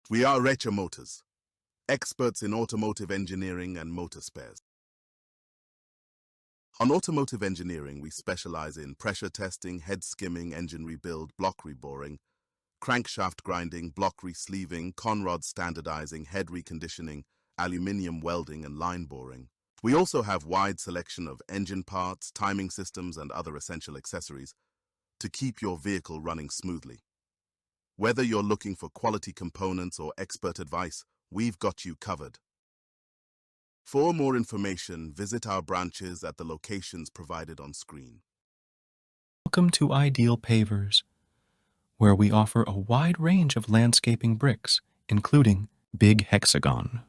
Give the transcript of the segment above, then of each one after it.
We are Recha Motors, experts in automotive engineering and motor spares. On automotive engineering, we specialize in pressure testing, head skimming, engine rebuild, block reboring, crankshaft grinding, block resleeving, conrod standardizing, head reconditioning, aluminium welding, and line boring. We also have wide selection of engine parts, timing systems, and other essential accessories to keep your vehicle running smoothly. Whether you're looking for quality components or expert advice, we've got you covered. For more information, visit our branches at the locations provided on screen. Welcome to Ideal Pavers, where we offer a wide range of landscaping bricks, including Big Hexagon,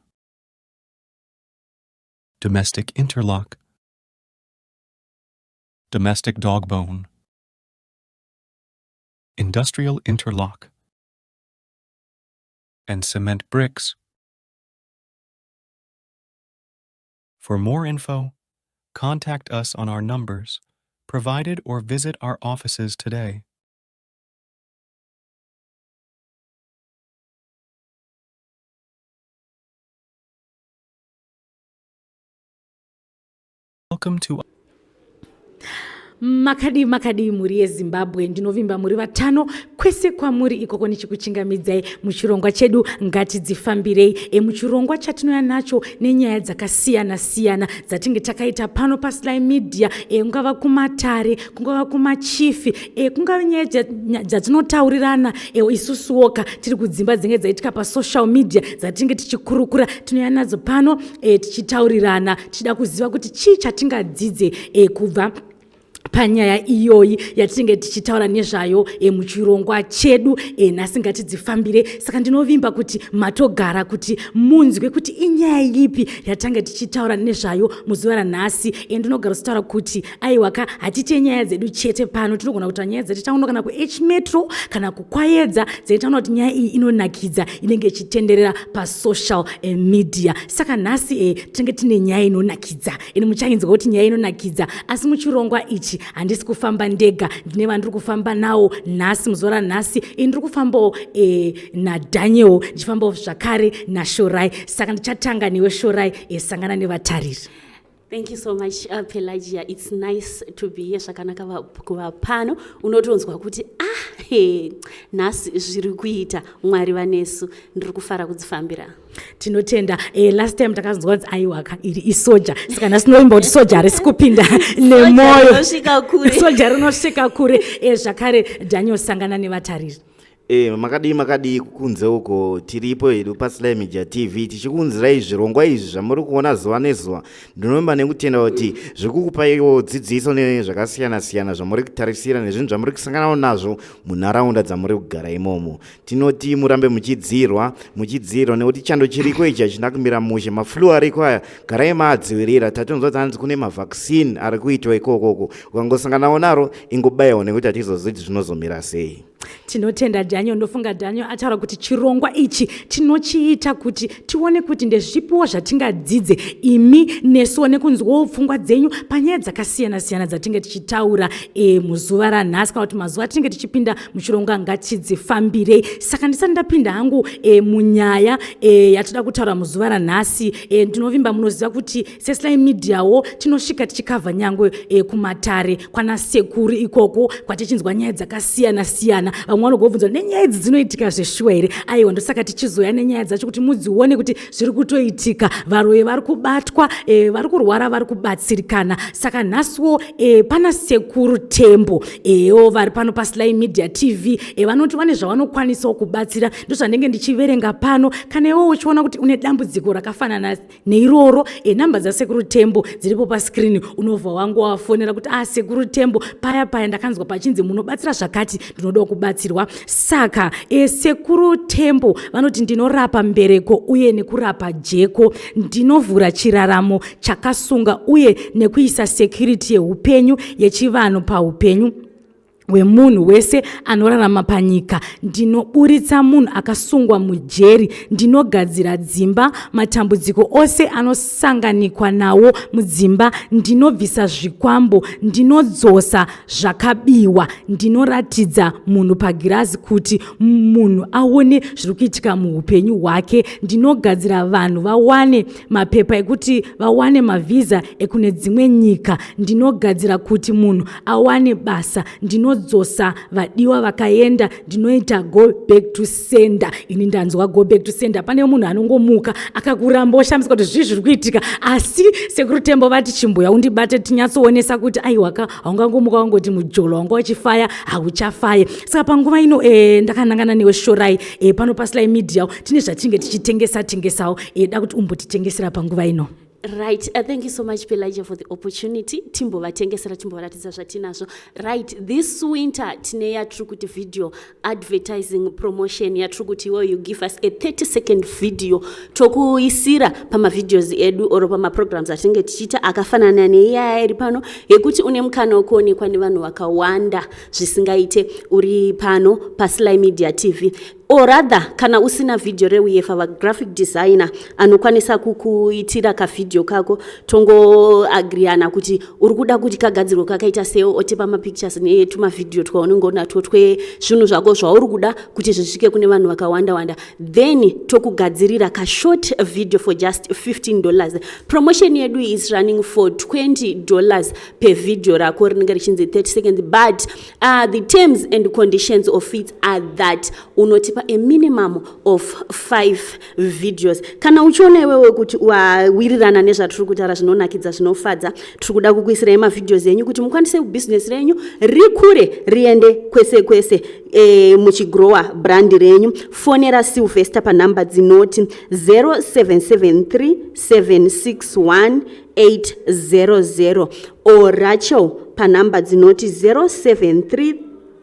Domestic Interlock, Domestic Dogbone, Industrial Interlock, and cement bricks. For more info, contact us on our numbers provided or visit our offices today. Welcome to Makadii makadii mhuri yeZimbabwe, ndinovimba muri vatano kwese kwamuri ikoko ndichikuchingamidzai muchirongwa chedu Ngatidzifambirei. Muchirongwa chatinouya nacho nenyaya dzakasiyana siyana dzatinge takaita pano paSly Media, kungava kumatare, kungava kumachifi, kungava nyaya dzatinotaurirana isusuwoka tiri kudzimba dzinenge dzaitika pasocial media dzatinge tichikurukura, tinouya nadzo pano tichitaurirana tichida kuziva kuti chii chatingadzidze kubva panyaya iyoyi yatinenge tichitaura nezvayo muchirongwa chedu nhasi Ngatidzifambire. Saka ndinovimba kuti matogara kuti munzwe kuti inyaya ipi yatange tichitaura nezvayo muzuva ranhasi. Ndinogara uchitaura kuti aiwaka, hatiite nyaya dzedu chete pano, tinogona kutaura nyaya dzatitaona kana kuH Metro kana kuKwayedza dzaitaona kuti nyaya iyi inonakidza, inenge ichitenderera pasocial media. Saka nhasi tinenge tine nyaya inonakidza ini muchainzwa kuti nyaya inonakidza. Asi muchirongwa ichi handisi kufamba ndega, ndine vandiri kufamba nawo nhasi. Muzuva ranhasi ini ndiri kufambawo naDaniel, ndichifambawo zvakare naShorai. Saka ndichatanga newe Shorai, sangana nevatariri. Thank you so much, Pelagia. It's nice to be here. Zvakanaka kuva pano. Unotonzwa kuti ah, he, nhasi zviri kuita, Mwari vanesu. Ndiri kufara kudzifambira. Tinotenda. Last time takazonzwa kunzi aiwaka, iri isoja. Saka nhasi tinovimba kuti soja harisi kupinda nemwoyo. Rinosvika kure. Soja rinosvika kure. Zvakare Daniel, sangana nevatariri. Makadii makadii kunze uko? Tiripo hedu paSly Media TV tichikuunzirai zvirongwa izvi zvamuri kuona zuva nezuva. Ndinovimba nekutenda kuti zviri kukupaiwo dzidziso nezvakasiyana siyana zvamuri kutarisira nezvinhu zvamuri kusanganawo nazvo munharaunda dzamuri kugara imomo. Tinoti murambe muchidzirwa muchidzirwa nekuti chando chiriko ichi hachina kumira mushe. Maflu ariko aya, garai maadzivirira. Tatonzwa kuti hanzi kune mavaccine ari kuitwa ikokoko. Ukangosanganawo naro, ingobayiwa nekuti hatizozivi kuti zvinozomira sei. Tinotenda Daniel. Ndofunga Daniel ataura kuti chirongwa ichi tinochiita kuti tione kuti ndezvipiwo zvatingadzidze imi nesuwo nekunzwawo pfungwa dzenyu panyaya dzakasiyana-siyana dzatinge tichitaura muzuva ranhasi kana kuti mazuva atinenge tichipinda muchirongwa Ngatidzifambirei. Saka ndisati ndapinda hangu munyaya yatinoda kutaura muzuva ranhasi, ndinovimba munoziva kuti seSly Mediawo tinosvika tichikavha nyangwe kumatare kwana sekuru ikoko kwatichinzwa nyaya dzakasiyana siyana. Vamwe vanogobvunza, nenyaya idzi dzinoitika zveshuwa here? Aiwa, ndosaka tichizoya nenyaya dzacho kuti mudzione kuti zviri kutoitika. Varoyi vari kubatwa, vari kurwara vari kubatsirikana. Saka nhasiwo pana Sekuru Tembo ewo vari pano paSly Media TV, vanoti vane zvavanokwanisawo kubatsira. Ndozvandenge ndichiverenga pano. Kana iwewo uchiona kuti une dambudziko rakafanana neiroro, namba dzaSekuru Tembo dziripo paskrini. Unovha wangu wafonera kuti, ah, Sekuru Tembo, paya paya ndakanzwa pachinzi munobatsira zvakati, ndinodawo kubatsirwa. Saka Sekuru Tembo vanoti, ndinorapa mbereko uye nekurapa jeko, ndinovhura chiraramo chakasunga uye nekuisa security yeupenyu yechivanhu paupenyu. Hwemunhu wese anorarama panyika. Ndinoburitsa munhu akasungwa mujeri. Ndinogadzira dzimba, matambudziko ose anosanganikwa nawo mudzimba. Ndinobvisa zvikwambo, ndinodzosa zvakabiwa. Ndinoratidza munhu pagirazi kuti munhu aone zviri kuitika muupenyu hwake. Ndinogadzira vanhu vawane mapepa ekuti vawane mavhiza ekune dzimwe nyika. Ndinogadzira kuti munhu awane basa. Ndinodzosa vadiwa vakaenda. Ndinoita go back to sender. Ini ndanzwa go back to sender, pane munhu anongomuka akakuramba, oshamiswa kuti zvii zviri kuitika. Asi Sekuru Tembo vati chimbuya undibate tinyatsoonesa kuti aiwaka, haungangomuka wangoti mujolo wanga uchifaya hauchafaye. Saka panguva ino ndakanangana newe Shorai pano paSly Media tine zvatinge tichitengesa tengesawo da kuti umbotitengesera panguva ino. Right, thank you so much, Pelagia, for the opportunity. Timbovatengesera, timbovaratidza zvatinazvo. Right, this winter tine yatiri kuti video advertising promotion, yatiri kuti iweyo you give us a 30 second video, tokuisira pamavideos edu or pamaprograms atinenge tichiita, akafanana neiyaya iri pano, yekuti une mukana wekuonekwa nevanhu vakawanda zvisingaite uri pano paSly Media TV. Or rather, kana usina vhidhiyo reuyefa, vagraphic designer anokwanisa kukuitira kavhidhiyo kako, tongoagriana kuti uri kuda kuti kagadzirwe kakaita sei, otipa mapictures netumavhidhiyo twaunenge unatwo twezvinhu zvako zvauri kuda kuti zvisvike kune vanhu vakawanda wanda, then tokugadzirira kashort video for just $15. Promotion yedu is running for $20 per video rako rinenge richinzi 30 seconds, but the terms and conditions of it are that unotipa a minimum of five videos. Kana uchiona iwewe kuti wawirirana nezvatiri kutaura, zvinonakidza, zvinofadza, tiri kuda kukuisirai mavideos enyu kuti mukwanise bhizinesi renyu rikure, riende kwese kwese, muchigrowa brand renyu. Fonera Sylvester panhamba dzinoti 0773 761 800 or Rachel panhamba dzinoti 073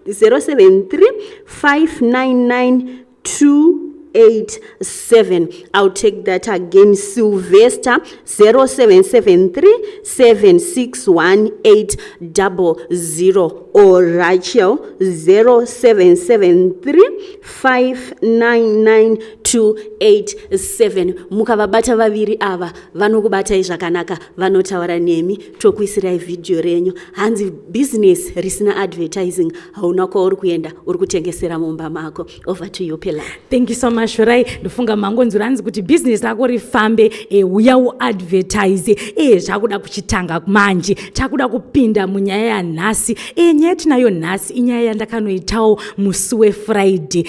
073 599 287. I'll take that again: Sylvester, 0773 761 800, or Rachel, 0773 599 287. Mukavabata vaviri ava, vanokubatai zvakanaka, vanotaura nemi, tokuisirai vhidhiyo renyu. Hanzi bhizinesi risina advertising hauna kwauri kuenda, uri kutengesera mumba mako. Over to you, Pela. Thank you so much, Shorai. Ndofunga mangonzwa, hanzi kuti bhizinesi rako rifambe, uya uadvertise. Zvakuda kuchitanga manje, takuda kupinda munyaya yanhasi. Nyaya yatinayo nhasi inyaya yandakanoitawo musi weFriday,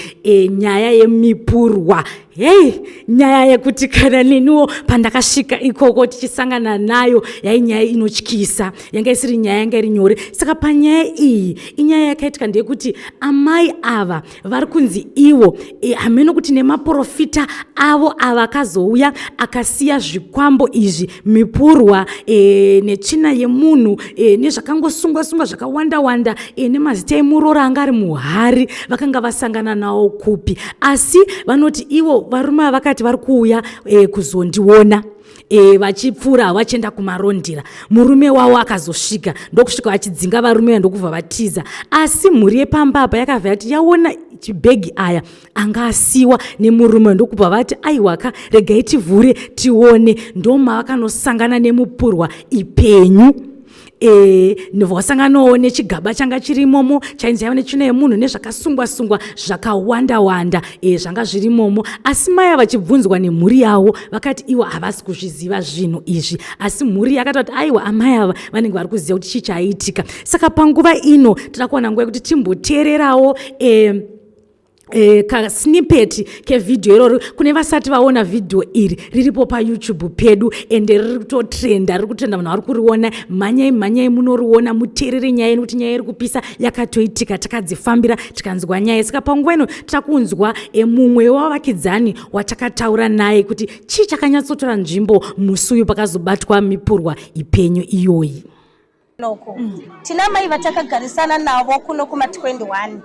nyaya yemipurwa. Hei, nyaya yekuti kana neniwo pandakasvika ikoko tichisangana nayo, yai nyaya inotyisa, yanga isiri nyaya yanga iri nyore. Saka panyaya iyi, inyaya yakaitika ndeyekuti amai ava vari kunzi ivo hameno kuti nemaprofita avo ava akazouya akasiya zvikwambo izvi, mipurwa netsvina yemunhu nezvakangosungwa sungwa zvakawanda wanda nemazita emurora anga ari muhari, vakanga vasangana nawo kupi. Asi vanoti ivo varume ava vakati vari kuuya kuzondiona. Vachipfuura vachienda kumarondera, murume wavo akazosvika, ndokusvika vachidzinga varume, ndokubva vatiza. Asi mhuri yepamba apa yakabva yati yaona chibhegi aya anga asiwa nemurume, ndokubva vati aiwaka, regai tivhure tione. Ndomavakanosangana nemupurwa ipenyu, vasanganawo nechigaba changa chirimomo chainzi yava netsvina yemunhu nezvakasungwa sungwa zvakawanda wanda zvanga zvirimomo. Asi maya vachibvunzwa nemhuri yavo, vakati ivo havasi kuzviziva zvinhu izvi. Asi mhuri yakati kuti aiwa, amai ava vanenge vari kuziva kuti chii chaiitika. Saka panguva ino toda kuwana nguva yekuti timboteererawo kasnippet kevhidhiyo iroro. Kune vasati vaona vhidhiyo iri, riripo paYouTube pedu, ende riri kutotrenda, riri kutrenda, vanhu vari kuriona. Mhanyai, mhanyai munoriona, muteerere nyaya, nekuti nyaya iri kupisa, yakatoitika, takadzifambira tikanzwa nyaya. Saka panguva ino takunzwa mumwe wavavakidzani watakataura naye kuti chii chakanyatsotora nzvimbo musi uyu pakazobatwa mipurwa ipenyu iyoyi. Noko tina mai vatakagarisana navo kuno kuma21.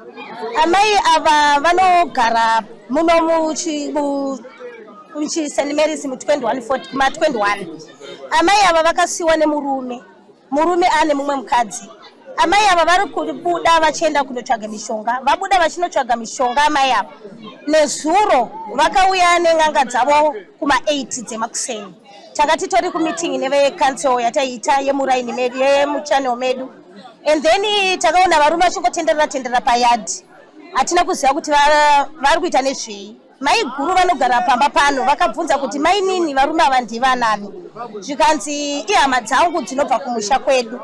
Amai ava vanogara muno muchi St Marys mu21 kuma21. Amai ava vakasiyiwa nemurume, murume ane mumwe mukadzi. Amai ava vari kubuda vachienda kunotsvaga mishonga. Vabuda vachinotsvaga mishonga amai ava. Nezuro vakauya nen'anga dzavo kuma-8 dzemakuseni. Tanga titori kumeeting nevecouncil yataiita yemuraini medu, yemuchannel medu. And then takaona varume vachingotenderera tenderera payadhi. Hatina kuziva kuti vari kuita nezvei. Mai guru vanogara pamba pano vakabvunza kuti mainini varume ava ndivanani, zvikanzi ihama dzangu dzinobva kumusha kwedu.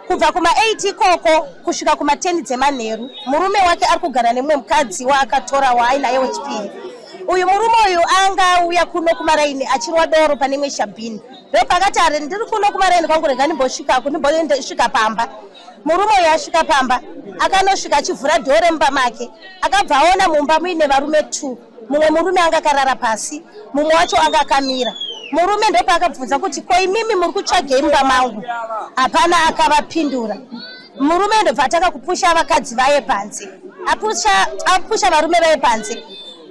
Kubva kuma-8 ikoko kusvika kuma-10 dzemanheru, murume wake ari kugara nemumwe mukadzi waakatora waainaye wechipiri. Uyu murume uyu anga auya kuno kumaraini achinwa doro pane imwe shabhini. Ndopakati ari ndiri kuno kumaraini kwangu, rega ndimbosvikako, ndimbosvika pamba. Murume uyu asvika pamba akanosvika achivhura dhoo remumba make, akabva aona mumba muine varume 2. Mumwe murume anga akarara pasi, mumwe wacho anga akamira. Murume ndopaakabvunza kuti ko imimi muri kutsvagei mumba mangu? Hapana akavapindura. Murume ndobva atanga kupusha vakadzi vaye panze, apusha varume vaye panze.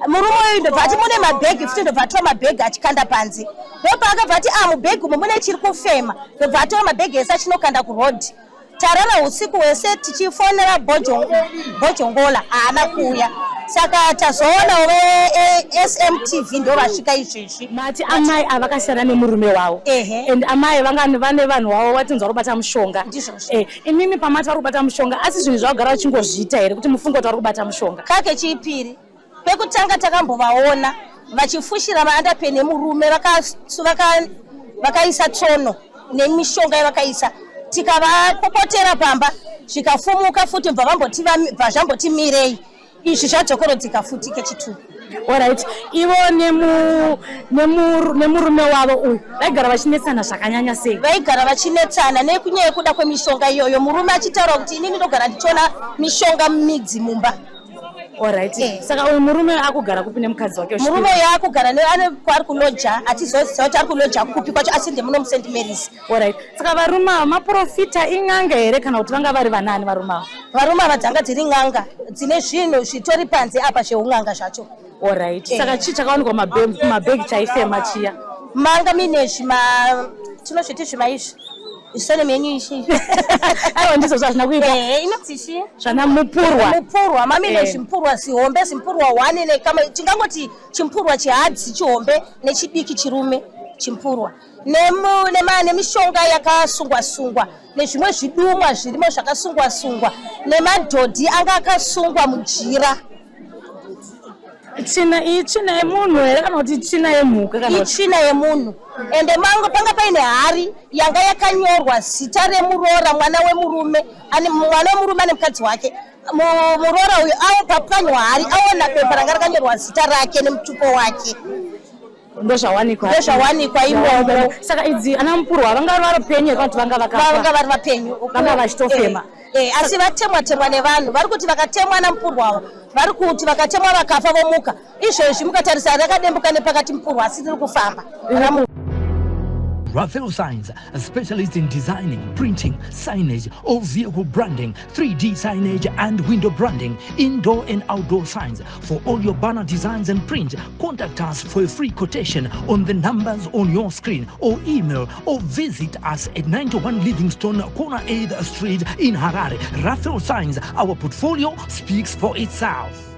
Murume uyu ndobva ati mune mabhegi futi, ndobva atora mabhegi achikanda panze. Ndopaakabva ati ah, mubhegi umu mune chiri kufema, ndobva atora mabhegi ese achinokanda kurodhi. Tarara usiku hwese tichifonera Bojongola, haana kuuya. Saka tazoonawo veSMTV ndo vasvika izvezvi. Mati amai ava vakasiyana nemurume wavo. Ehe. And amai vanga vane vanhu vavo vatinzwa kubata mushonga. Ndizvozvo. Imimi pamati vari kubata mushonga, asi zvinhu zvavagara vachingozviita here kuti mufunge kuti vari kubata mushonga? Kake chipiri. Pekutanga takambovaona vachifushira maandapeni emurume, vakaisa tsono nemishonga yavakaisa, tikavapopotera pamba zvikafumuka futi, bva zvambotimirei izvi zvadzokorodzika futi kechitu. Alright, ivo nemurume wavo uyu vaigara vachinetsana zvakanyanya sei? Vaigara vachinetsana nekunyaya yekuda kwemishonga iyoyo, murume achitaura kuti inini ndogara ndichiona mishonga mumidzi mumba. Alright. Saka uyu murume akugara kupi nemukadzi wake? Murume uyu akugara kwaari kuloja, hatizoziva kuti ari kuloja kupi kwacho, asi ndemuno muSt Mary's. Alright. Saka varume ava maprofita, in'anga here kana kuti vanga vari vanani varume ava? Varume ava dzanga dziri n'anga dzine zvinhu zvitori panze apa zveun'anga zvacho. Alright. Saka chii chakawanikwa mumabhegi chaifema chiya? Manga mine zvima tinozviti zvima izvi isone menyu ishi. Aiwa, ndizvo zvazvina kuipa. Inonzi chi? Zvana mupurwa. Mupurwa, mamine zvimupurwa zihombe, zimupurwa 1 nekama tingangoti chimupurwa chihadzi chihombe nechidiki chirume chimupurwa. Nemishonga yakasungwa sungwa nezvimwe zvidumwa zvirimo zvakasungwa sungwa nemadhodhi anga akasungwa mujira. Tsvina iyi tsvina yemunhu here kana kuti tsvina yemhuka? Kana itsvina yemunhu. Ende mango panga paine hari yanga yakanyorwa zita remuroora, mwana wemurume ane mwana wemurume ane mukadzi wake. Muroora uyu papwanywa hari aona bepa ranga rakanyorwa zita rake nemutupo wake. Ndozvawanikwa. Ndozvawanikwa imomo. Saka idzi ana mupurwa vanga vari vapenyu kana kuti vanga vakafa? Vanga vari vapenyu. Vanga vachitofema. Asi vatemwa temwa nevanhu vari kuti vakatemwa namupurwa ava, vari kuti vakatemwa vakafa vomuka. Izvezvi mukatarisa rakadembuka nepakati mupurwa, asi riri kufamba. Raphael Signs, a specialist in designing, printing, signage, all vehicle branding, 3D signage and window branding, indoor and outdoor signs. For all your banner designs and print, contact us for a free quotation on the numbers on your screen or email or visit us at 91 Livingstone, corner 8th Street in Harare. Raphael Signs, our portfolio speaks for itself.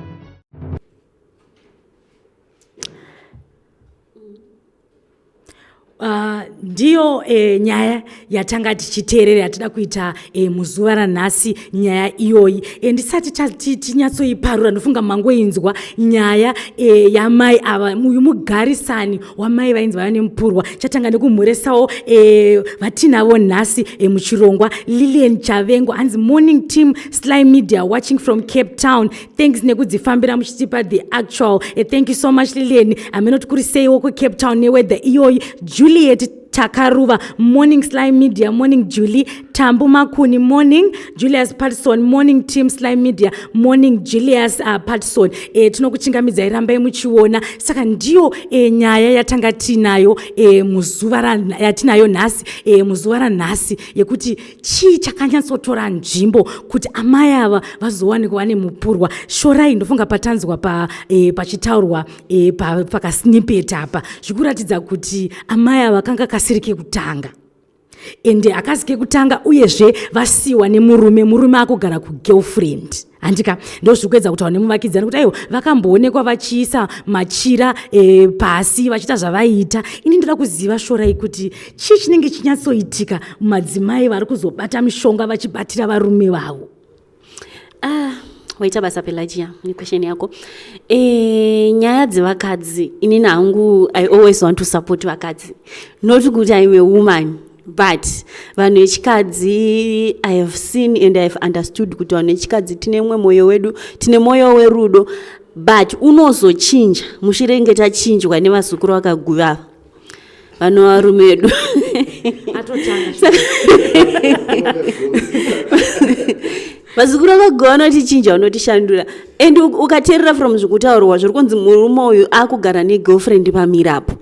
Ndiyo nyaya yatanga tichiteerera yatida kuita muzuva ranhasi, nyaya iyoyi. Ndisati tinyatsoiparura, ndofunga mangoinzwa nyaya yamai ava, uyu mugarisani wamai vainzi vava nemupurwa. Chatanga nekumhoresawo vatinavo nhasi muchirongwa, Lilian Chavengo, hanzi morning team Sly Media, watching from Cape Town, thanks nekudzifambira muchitipa the actual. Thank you so much Lilian, aminoti kuri seiwo kuCape Town neweather iyoyi. Juliet Takaruva, morning Sly Media, morning Julie. Tambu Makuni, morning Julius Patson, morning team Sly Media, morning Julius Patson. Tinokuchingamidzai, rambai muchiona. Saka ndiyo nyaya yatanga tinayo muzuva yatinayo nhasi, muzuva ranhasi, yekuti chii chakanyatsotora nzvimbo kuti amai ava vazowanikwa vane mupurwa. Shorai, ndofunga patanzwa pachitaurwa pakasnippet apa zvikuratidza kuti amai ava kanga kasiri kekutanga. Ende hakasi kekutanga, uyezve vasiyiwa nemurume, murume akugara kugirlfriend, handika? Ndozviri kuedza kutaura nemuvakidzani kuti aiwa, vakamboonekwa vachiisa machira pasi vachiita zvavaiita. Ini ndoda kuziva, Shorai, kuti chii chinenge chinyatsoitika mumadzimai vari kuzobata mishonga vachibatira varume vavo? Ah, waita basa, Pelagia, nequestion yako. Nyaya dzevakadzi, inini hangu I always want to support vakadzi, not kuti I'm a woman, but vanhu vechikadzi, I have seen and I have understood kuti vanhu vechikadzi tine mumwe mwoyo wedu, tine mwoyo werudo, but unozochinja muchirenge tachinjwa nevazukuru vakaguva vano varume vedu. Atotanga. Vazukuru vakaguva vanotichinja, vanotishandura. And ukateerera from zvekutaurwa zviri kunzi murume uyu akugara negirlfriend pamirapo,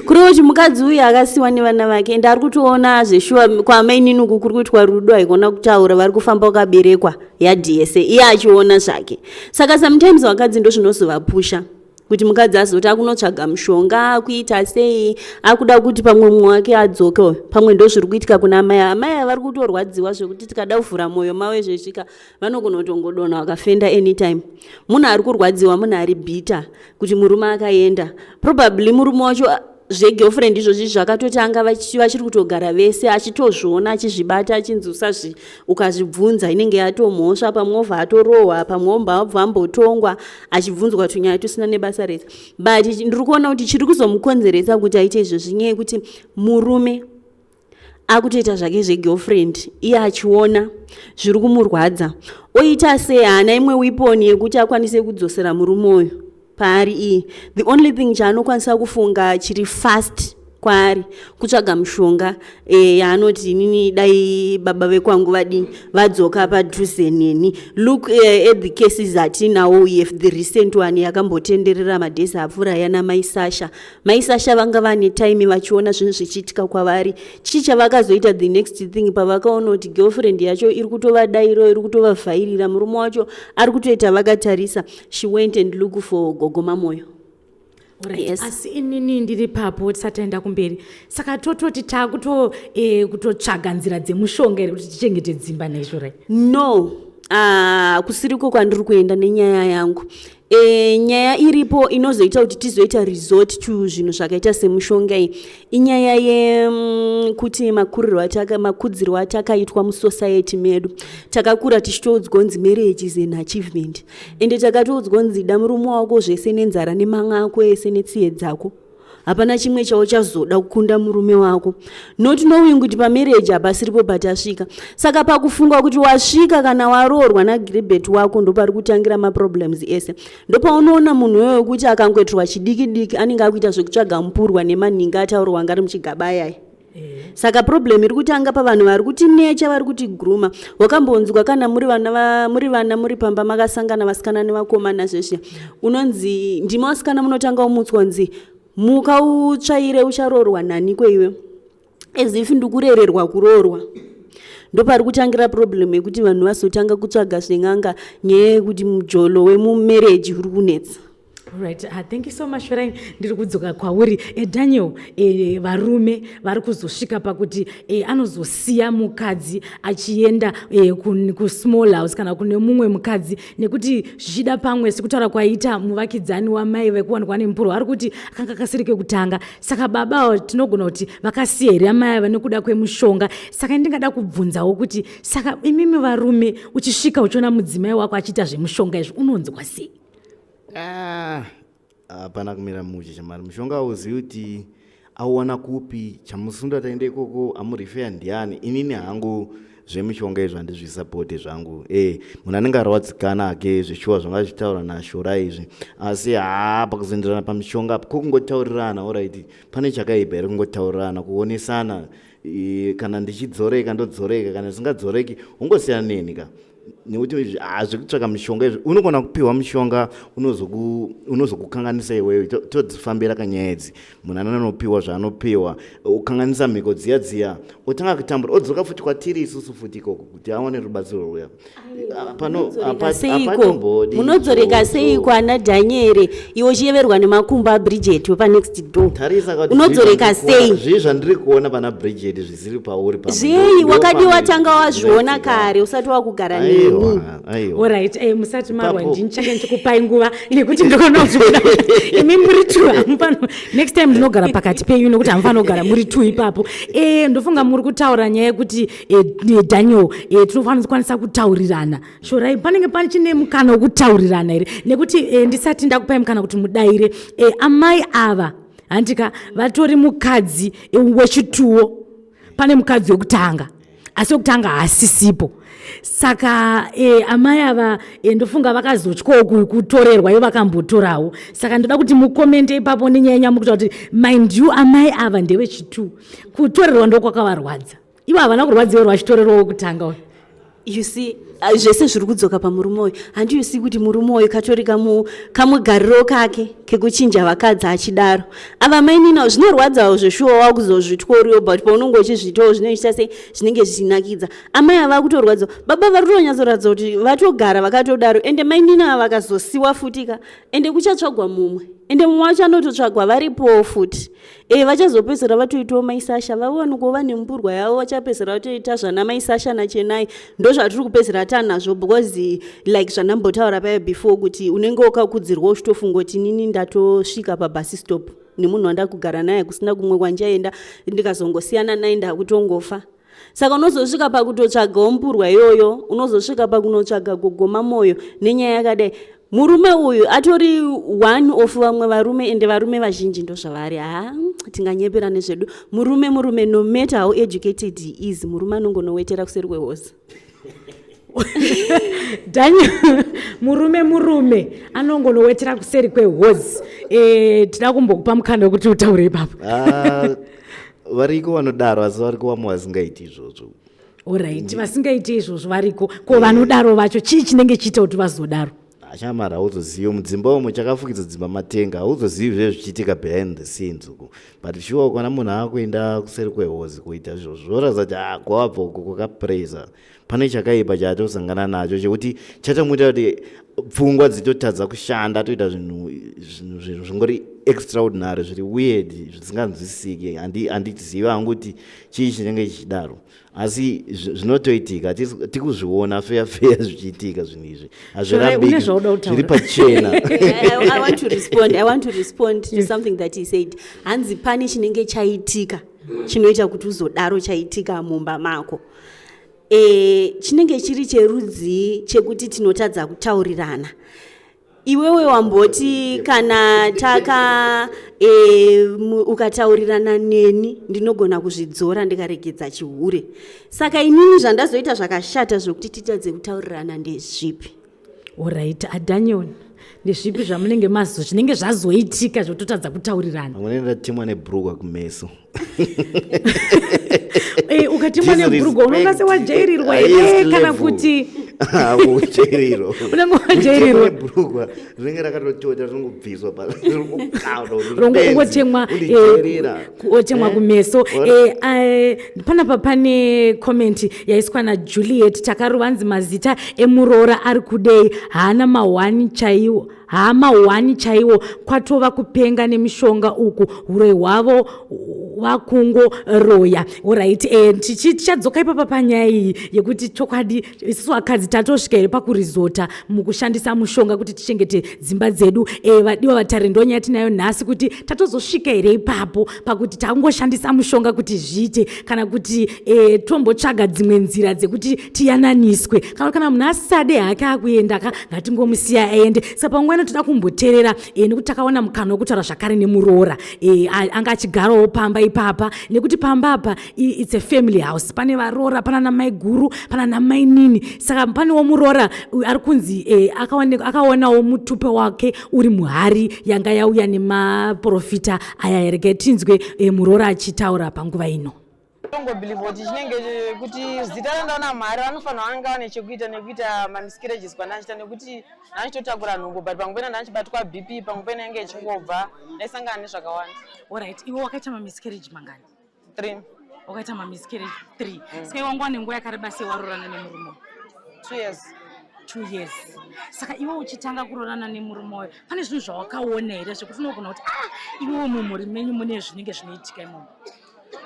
kureva kuti mukadzi uyu akasiwa nevana vake, and ari kutoona zveshuwa kwamainini uku kuri kuitwa rudo, haikona kutaura, vari kufamba wakaberekwa yadhi yese, iye achiona zvake. Saka sometimes vakadzi ndo zvinozovapusha kuti mukadzi azoti akunotsvaga mushonga, akuita sei, akuda kuti pamwe mumwe wake adzoke. Pamwe ndo zviri kuitika kuna amai. Amai ava vari kutorwadziwa zvekuti tikada kuvhura mwoyo mavo zvezvika, vanogona kutongodonha vakafenda anytime. Munhu ari kurwadziwa, munhu ari bitter kuti murume akaenda. Probably murume wacho, zvegirlfriend izvozvi zvakatotanga vachiri kutogara vese, achitozviona, achizvibata, achinzi usazvi, ukazvibvunza inenge yatomhosva. Pamwe obva atorohwa, pamwe obva abva ambotongwa achibvunzwa tunyaya tusina nebasa rese. But ndiri kuona kuti chiri kuzomukonzeresa kuti aite izvozvi nyaya yekuti murume akutoita zvake zvegirlfriend, iye achiona zviri kumurwadza. Oita sei? Haana imwe weapon yekuti akwanise kudzosera murume uyu paari iyi. The only thing chaanokwanisa kufunga chiri fast kwaari kutsvaga mushonga yaanoti inini dai baba vekwangu vadini, vadzoka padhuze neni. Look at the cases atinawo. We have the recent one yakambotenderera madays apfuura yana Mai Sasha. Mai Sasha vanga vane time vachiona zvinhu zvichiitika kwavari. Chii chavakazoita? The next thing, pavakaona kuti girlfriend yacho iri kutovadairo, iri kutovavhairira, murume wacho ari kutoita vakatarisa, she went and look for Gogo Mamoyo. Alright. Yes. Asi inini ndiri papo, tisati taenda kumberi, saka tototi taakuto kutotsvaga nzira dzemushonga here kuti tichengete dzimba naizvorai? No, kusiriko kwandiri kuenda nenyaya yangu. Nyaya iripo inozoita kuti tizoita resort to zvinhu zvakaita semushonga iyi inyaya yekuti makurirwo ataka, makudzirwo atakaitwa musociety medu. Takakura tichitoudzwa kunzi marriage is an achievement, ende takatoudzwa kunzi da murume wako zvese nenzara nemamwe ako ese netsiye dzako, hapana chimwe chauchazoda kukunda murume wako, not knowing kuti pamarriage hapasiripo patasvika. Saka pakufunga kuti wasvika kana waroorwa nagilbert wako, ndopari kutangira maproblems ese. Ndopaunoona munhu wewe wekuti akangoitirwa chidiki diki anenge akuita zvekutsvaga mupurwa nemaninga ataurwa ngari muchigaba ayai. Saka problem iri kutanga pavanhu vari kuti necha, vari kuti grooma. Wakambonzwa kana muri vana muri vana, muri pamba makasangana vasikana nevakomana zveshe, unonzi ndimi vasikana munotanga umutswa nzi muka utsvaire, ucharoorwa nani kweiwe, as if ndikurererwa kuroorwa. Ndopari kutangira problem yekuti vanhu vazotanga kutsvaga zven'anga, nyaya yekuti mujolo wemumarriage uri kunetsa. Right. Thank you so much, Shorai. Ndiri kudzoka kwauri. Daniel, varume vari kuzosvika pakuti anozosiya mukadzi achienda kusmall house kana kune mumwe mukadzi, nekuti zvichida pamwe sekutaura kwaita muvakidzani wamai vekuwanikwa nemupuro, ari kuti akanga kasiri kekutanga. Saka baba ava tinogona kuti vakasiya here amai ava nekuda kwemushonga? Saka ndingada kubvunzawo kuti saka imimi varume, uchisvika uchiona mudzimai wako achiita zvemushonga izvi, unonzwa sei? Ah, hapana kumira mushe chamari. Mushonga hauzivi kuti auwana kupi, chamusunda taenda ikoko, amurifeya ndiani? Inini hangu zvemishonga izvo handizvisapote zvangu. Munhu anenge arwadzikana ake zveshuwa, zvanga zvichitaura naShora izvi, asi haa, pakuzoenderana pamishonga apo kokungotaurirana, alright, pane chakaipa here kungotaurirana, kuonesana? Kana ndichidzoreka ndodzoreka, kana ndisingadzoreki ungosiyana neni ka. Nekuti zvekutsvaka mishonga izvi, unogona kupiwa mushonga unozokukanganisa iwewe. Todzifambira kanyaya idzi. Munhu anonopiwa zvaanopiwa, ukanganisa mhiko dziya dziya, otanga kutambura, odzoka futi kwatiri isusu futi ikoko kuti awane rubatsiro rwuya. Munodzoreka seiko ana Dhanyere, iwe uchiyeverwa nemakumbo aBridget wepanext door? Unodzoreka sei? Zvii zvandiri kuona pana Bridget zvisiri pauri? Zvei wakadi watanga wazviona kare usati wakugara neni? Alright, musati marwa, ndinichange ndichikupai nguva nekuti ndinoona kuti imi muri two hamufano. Next time ndinogara pakati penyu nekuti hamufanira kugara muri two ipapo. Ndofunga muri kutaura nyaya yekuti Daniel, tinofanira kukwanisa kutaurirana. Shorai, panenge pachine mukana wekutaurirana here? Nekuti ndisati ndakupai mukana kuti mudaire, amai ava handika vatori mukadzi wechituwo. Pane mukadzi wekutanga, asi wekutanga haasisipo. Saka amai ava ndofunga vakazotyawo kutorerwa ivo vakambotorawo. Saka ndoda kuti mucommente ipapo nenyaya nyamukuta kuti, mind you, amai ava ndewechitu. Kutorerwa ndokwakavarwadza. Ivo havana kurwadziwa vachitorerwa wekutanga uyu? You see, zvese zviri kudzoka pamurume uyu. Handi you see kuti murume uyu katori kamugariro kake kekuchinja vakadzi achidaro? Ava mainina zvinorwadzawo zveshuwa, wakuzozvityoriwo, but paunonge uchizviitawo zvinoita sei, zvinenge zvichinakidza. Amai ava kutorwadziwa, baba vari kutonyatsoratidza kuti vatogara vakatodaro. Ende mainina ava vakazosiwa futika, ende kuchatsvagwa mumwe, ende mumwe wacho anototsvagwa varipowo futi. Vachazopedzisira vatoitawo maisasha, vawanikwawo vane mburwa yavo, vachapedzisira vatoita zvana maisasha nachenai. Ndo zvatiri kupedzisira tanazvo, because like zvandambotaura paya before kuti unenge wakakudzirwa uchitofunga kuti inini ndatosvika pabus stop nemunhu wandakugara naye, kusina kumwe kwandichaenda, ndikazongosiyana naye ndakutongofa. Saka unozosvika pakutotsvagawo mburwa iyoyo, unozosvika pakunotsvaga gogoma mwoyo nenyaya yakadai. Murume uyu atori one of vamwe varume, ende varume vazhinji ndo zvavari. Ha, tinganyepera nezvedu. Murume murume, no matter how educated he is, murume anongonowetera kuseri kwehozi. Daniel, murume murume anongonowetera kuseri kwehozi. Tida kumbokupa mukana wekuti utaure ipapo. Ah, variko vanodaro, asi variko vamwe vasingaiti izvozvo. Alright, vasingaiti izvozvo variko. Ko vanodaro vacho, chii chinenge chiita kuti vazodaro? Achamara, hauzozivi mudzimba umo chakafukidza dzimba matenga, hauzozivi zve zvichiitika behind the scenes uku. But sure, ukaona munhu akuenda kuseri kwehozi kuita izvozvo, zvoratidza kuti, ah, kwawabva uku kwakapresa, pane chakaipa chaatosangana nacho chekuti chatomuita kuti pfungwa dzitotadza kushanda, toita zvinhu zvingori extraordinary, zviri weird, zvisinganzwisisiki. Handizivi hangu kuti chii chinenge chichidaro, asi zvinotoitika, tikuzviona feya feya zvichiitika zvinhu izvi. Shorai, une zvauda kutaura? Zviri pachena. I want to respond to something that he said. Hanzi pane chinenge chaitika chinoita kuti uzodaro, chaitika mumba mako. Chinenge chiri cherudzii chekuti tinotadza kutaurirana? Iwewe wamboti kana taka ukataurirana neni ndinogona kuzvidzora ndikaregedza chihure. Saka inini zvandazoita zvakashata zvokuti titadze kutaurirana ndezvipi? Alright, aDaniel, ndezvipi zvamunenge mazo zvinenge zvazoitika zvototadza kutaurirana? Amwe ndatemwa nebhurugwa kumeso. Ukatemwa nebhurugwa unonga sewajairirwa here, kana kuti Ujairirwa. Unenge wajairirwa. Nebhurugwa rinenge rakatotota, rinongobviswa. Ungotemwa otemwa kumeso. Panapa pane comment yaiswa naJuliet Takaruvanzi: "Mazita emuroora ari kudei? Haana mahwani chaiwo, haamahwani chaiwo. Kwatova kupenga nemishonga uku, uroi hwavo vakungoroya." Alright, tichadzoka ipapa panyaya iyi yekuti chokwadi isusu vakadzi tatosvika here pakurizota mukushandisa mushonga kuti tichengete dzimba dzedu. Vadiwa vatare, ndonyaya tinayo nhasi, kuti tatozosvika here ipapo pakuti tangoshandisa mushonga kuti zviite, kana kuti tombotsvaga dzimwe nzira dzekuti tiyananiswe, kana munhu asade hake akuenda ka, ngatingomusiya aende. Saka panguva ino toda kumboteerera, nekuti takaona mukana wekutaura zvakare nemuroora anga achigarawo pamba ipapa, nekuti pamba apa it's a family house. Pane varoora, pana namai guru, pana namainini. Saka panewo muroora ari kunzi akaonawo mutupe wake uri muhari yanga yauya nemaprofita aya. Regai tinzwe muroora achitaura panguva ino. Tongobhilivha kuti chinenge kuti zita randaona mhari vanofanira vanga vane chekuita nekuita mamiscarriages kwandachiita nekuti ndachitotakura nhumbu but pamwe pena ndachibatwa BP, pamwe pena yange ichingobva, ndaisangana nezvakawanda. Alright, iwe wakaita mamiscarriage mangani? 3. Wakaita mamiscarriage 3. Saka iwe wanga wane nguva yakareba sei waroorana nemurume? 2 years. 2 years. Saka iwe uchitanga kuroorana nemurume wayo, pane zvinhu zvawakaona here zvekuti unogona kuti ah, iwewo mumhuri menyu mune zvinenge zvinoitika imomo?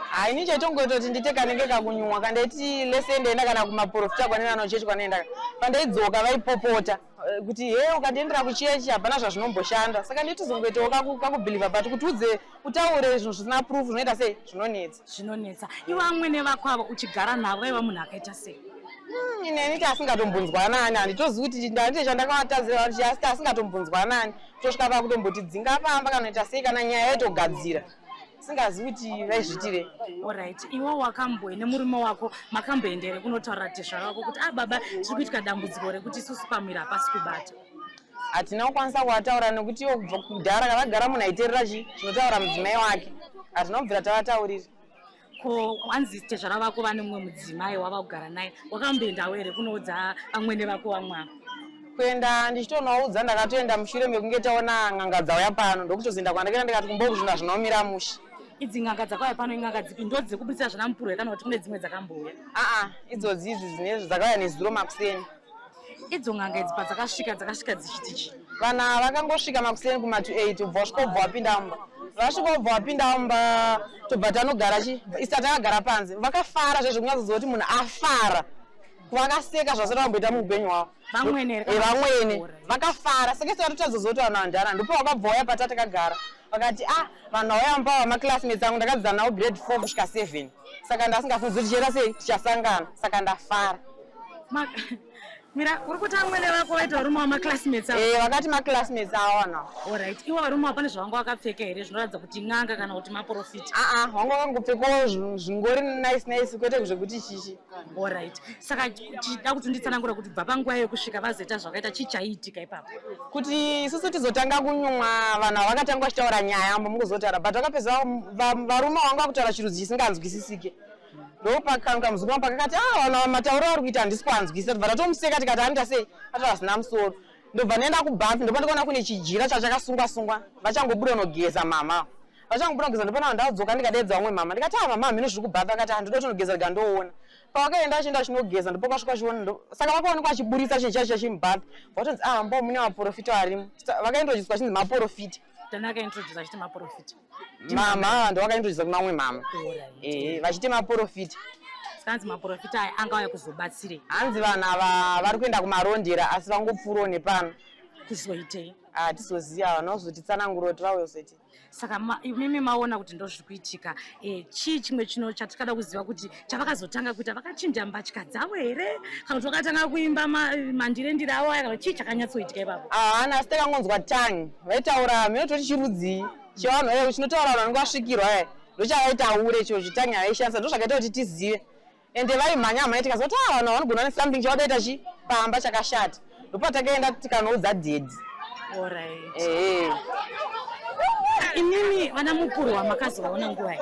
Hai, ini chaitongoita kuti ndiite kanenge kakunyumwa kandaiti lese ndaenda kana kumaprofita kwanenda nochechi kwanoenda, pandaidzoka vaipopota kuti he, ukandiendera kuchechi hapana zvazvinomboshanda. Saka nditozongoitawo kakubhilivha, but kuti udze utaure zvinhu zvisina proof zvinoita sei, zvinonetsa. Zvinonetsa. Iwe amwene vako ava uchigara navo, vaiva munhu akaita sei? Ineni ti asingatombonzwa nani, handitozivi kuti ndandite chandakavatadzira kuti asi asingatombonzwa nani kutosvika pakutombotidzinga pamba kanoita sei, kana nyaya yaitogadzira singazivi kuti vaizvitirei. Alright, iwe wakamboe nemurume wako makamboenda here kunotaurira tezvara wako kuti ah baba, tiri kuitika dambudziko rekuti isusu pamwiri hapasi kubata? Hatina kukwanisa kuvataura nekuti iwo kubva kudhara kavagara munhu aiteerera chi zvinotaura mudzimai wake, hatina kubvira tavataurira. Ko wanzi tezvara vako vane mumwe mudzimai wava kugara naye, wakamboendawo here kunoudza vamwene vako vamwe ava? Kuenda ndichitonovaudza, ndakatoenda mushure mekunge taona n'anga dzauya pano, ndokutozoenda kwandakaenda ndikati kumboku zvinhu hazvinomira mushe. Idzi n'anga dzakauya pano in'anga dzipi? Ndo dzekubudisa zvana mupurwe kana kuti kune dzimwe dzakambouya? Aa, idzodzi idzi dzine dzakauya nezuro makuseni. Idzo n'anga idzi padzakasvika, dzakasvika dzichiti chii? Vana vakangosvika makuseni kuma to 8, ubva wasvika ubva wapinda mumba, vasvika ubva wapinda mumba, tobva tanogara chi isi takagara panze. Vakafara zvezvo kunyatsoziva kuti munhu afara, vakaseka zvasati vamboita muupenyu hwavo. Vamwene here? Vamwene. Alright. Vakafara, saka isi vatotadzoziva kuti vanhu vandana. Ndipo vakabva vauya pata takagara, vakati ah, vanhu vauya mumba vamaclassmates angu, ndakadzidza navo grade 4 kusvika 7, saka ndasingafunzi kuti tichaita sei, tichasangana, saka ndafara. Mira, uri kuti amwene vako vaita varume vamaclassmates avo? Eh, vakati maclassmates avo vanhu ava. Alright, ivo varume ava pane zvavanga vakapfeka here zvinoratidza kuti n'anga kana kuti maprofita? Aa, vanga vakangopfekawo zvingori nice nice, kwete zvekuti chichi. Alright, saka chida kuti nditsanangura kuti bva panguva yekusvika vazoita zvakaita, chii chaiitika ipapo? Kuti isusu tizotanga kunyumwa, vanhu ava vakatanga vachitaura nyaya ambo mukuzotaura, but vakapedza varume vanga vakutaura chirudzi chisinganzwisisike. Ndopakanka muzukuru wangu pakakati ah, vanhu ava matauro avari kuita handisi kuanzwisisa. Tobva tatomuseka tikati anoita sei, ataura zvisina musoro. Ndobva ndaenda kubhafi, ndopa ndikaona kune chijira chachakasungwa sungwa, vachangobuda unogeza mama, vachangobuda kugeza. Ndopana ndadzoka ndikadeedza vamwe mama, ndikati ah mama, hameno zviri kubhafi. Akati ah, ndoda kutonogeza rega ndoona. Pavakaenda vachienda vachinogeza, ndipo kwasvika chiona, saka vakaonekwa vachiburitsa chinhu chacho chachimubhafi, vatonzi ah, mbo mune maprofita arimo. Vakaintroducwa chinzi maprofita. Tani akaintroduce achiti maprofita? Mama ndo vakaintroducwa kumamwe mama. Ehe, vachiti maprofita. Saka hanzi maprofita aya anga auya kuzobatsirei? Hanzi vanhu ava vari kuenda kumarondera asi vangopfuurawo nepano. Kuzoitei? Hatizoziva, vanhu vazotitsanangura kuti vauya kuzoitei. Saka imimi maona kuti ndozviri kuitika, chii chimwe chino chatikada kuziva kuti chavakazotanga kuita? Vakachinja mbatya dzavo here kana kuti vakatanga kuimba mandirendire avo aya, kana chii chakanyatsoitika ipapo? Hapana, asi takangonzwa tangi vaitaura mhino toti chirudzii chevanhu vaya chinotaura vanhu vanenge vasvikirwa aya, ndochavaitaure ichocho, tangi yavaishandisa ndozvakaita kuti tizive. Ende vaimhanya mhanya, tikaziva kuti ah, vanhu vanogona ne something chavadaita chi pamba chakashata. Ndopatakaenda tikanoudza dhedhi. Alright. Ehe. Imimi vana mupurwa makazovaona nguva iyi?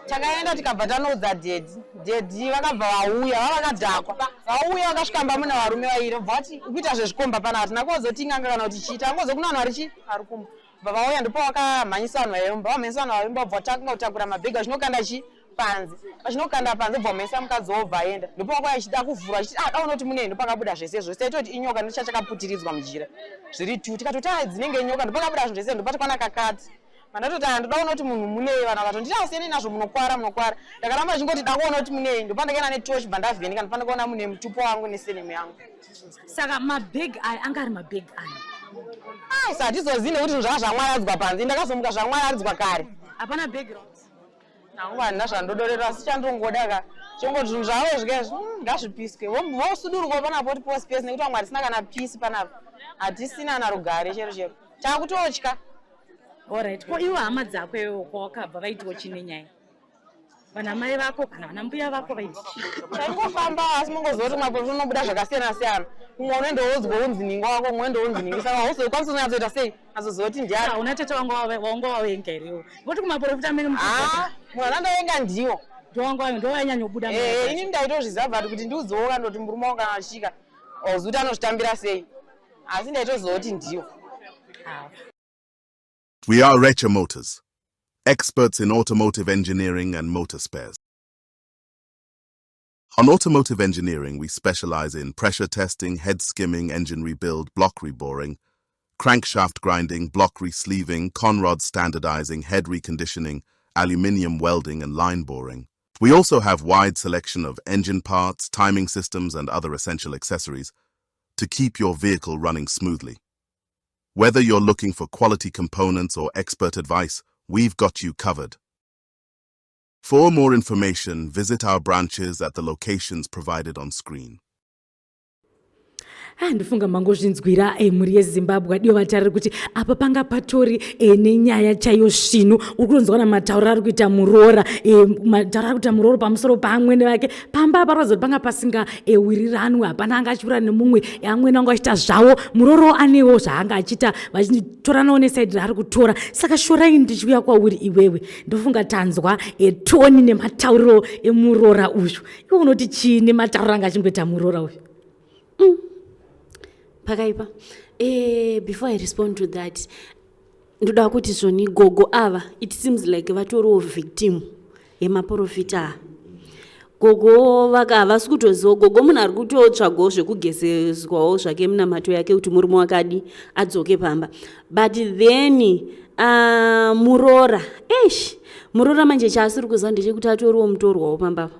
Takaenda tikabva tanoudza dhedhi, dhedhi vakabva vauya vavakadhakwa, vauya vakasvika mba mune varume vairi, vobva vati ukuita zvezvikomba pana. Hatina kuzoti ing'anga kana kuti chii, tangozo kuna vanhu vari chi vari kumba. Bva vauya, ndipo vakamhanyisa vanhu vaimba, vamhanyisa vanhu vaimba, bva vatanga kutakura mabhegi vachinokanda chi panze, vachinokanda panze, bva vamhanyisa mukadzi wobva aenda. Ndipo vakauya vachida kuvhura vachiti ah, daona kuti munei, ndopakabuda zvese izvo. Taitoti inyoka ndochachakaputiridzwa mujira zviri tu, tikatoti ah, dzinenge inyoka, ndopakabuda zvinhu zvese, ndopatokwana kakati mandatoti ah, ndoda kuona kuti munhu munei. Vanhu vakatonditi asiyeni nazvo, munokwara munokwara. Ndakaramba ndichingoti da kuona kuti munei, ndopandakaenda netochi, bva ndavheneka, ndopandakaona mune mutupo wangu nesenemu yangu. Saka mabhegi aya anga ari mabhegi ani? Ai, satizozivi nekuti zvinhu zvanga zvamwaradzwa panze, ndakazomuka zvamwaradzwa kare. Hapana bhegi rose? Nangu handina zvandodorera, asi chandongoda ka chongoti zvinhu zvavo zvika ngazvipiswe, vosudurwa panapo kuti posi pesi, nekuti vamwe hatisina kana pisi panapa, hatisina na rugare chero chero, takutotya. Alright, ko iwo hama dzako iwewo kwawakabva vaitiwo chine nyaya? Vana mai vako kana vana mbuya vako vaiti chii? Taingofamba, asi mungoziva kuti maprofita unobuda zvakasiyana siyana, umwe unoenda wonzwa unzi ninga wako, umwe unoenda wonzi ningi, saka hauzokwanisi kunyatsoita sei azoziva kuti ndiani. Hauna tete wanga wavenga here iwe? Ngoti kumaprofita amene Ah, munhu anandavenga ndiwo. Ndovanyanyobuda. Eh, ini ndaitozviziva, but kuti ndiudzewo kandoti murume wangu kana achika auzi kuti anozvitambira sei, asi ndaitoziva kuti ndiwo. We are Recha Motors, experts in automotive engineering and motor spares. On automotive engineering, we specialize in pressure testing, head skimming, engine rebuild, block reboring, crankshaft grinding, block resleeving, conrod standardizing, head reconditioning, aluminium welding, and line boring. We also have wide selection of engine parts, timing systems, and other essential accessories to keep your vehicle running smoothly. Whether you're looking for quality components or expert advice, we've got you covered. For more information, visit our branches at the locations provided on screen. Ah, ndifunga mangozvinzwira, mhuri yeZimbabwe, adiwo vatariri, kuti apa panga patori nenyaya chaiyo svinu. Uri kutonzwa namatauro ari kuita muroora, matauro ari kuita muroora pamusoro paamwene vake pamba. Apa kuti panga pasinga wiriranwe, hapana anga achiwira nemumwe. Amwene anga achiita zvavo, murooro anewo zvaanga achiita, vachitoranawo nesaidi raari kutora. Saka Shorai, ndichiuya kwauri iwewe, ndofunga tanzwa tone nematauriro emuroora uyu. Iwe unoti chii nematauriro anga achingoita muroora uyu? Pakaipa. Before I respond to that, ndoda kuti zvoni gogo ava, it seems like vatoriwo victim yemaprofita ava. Gogo vaka havasi kutoziva. Gogo munhu ari kutotsvagawo zvekugezeswawo zvake, munamato yake kuti murume wakadi adzoke pamba. But then muroora, eish, muroora manje chaasiri kuziva ndechekuti atoriwo mutorwawo pambapa.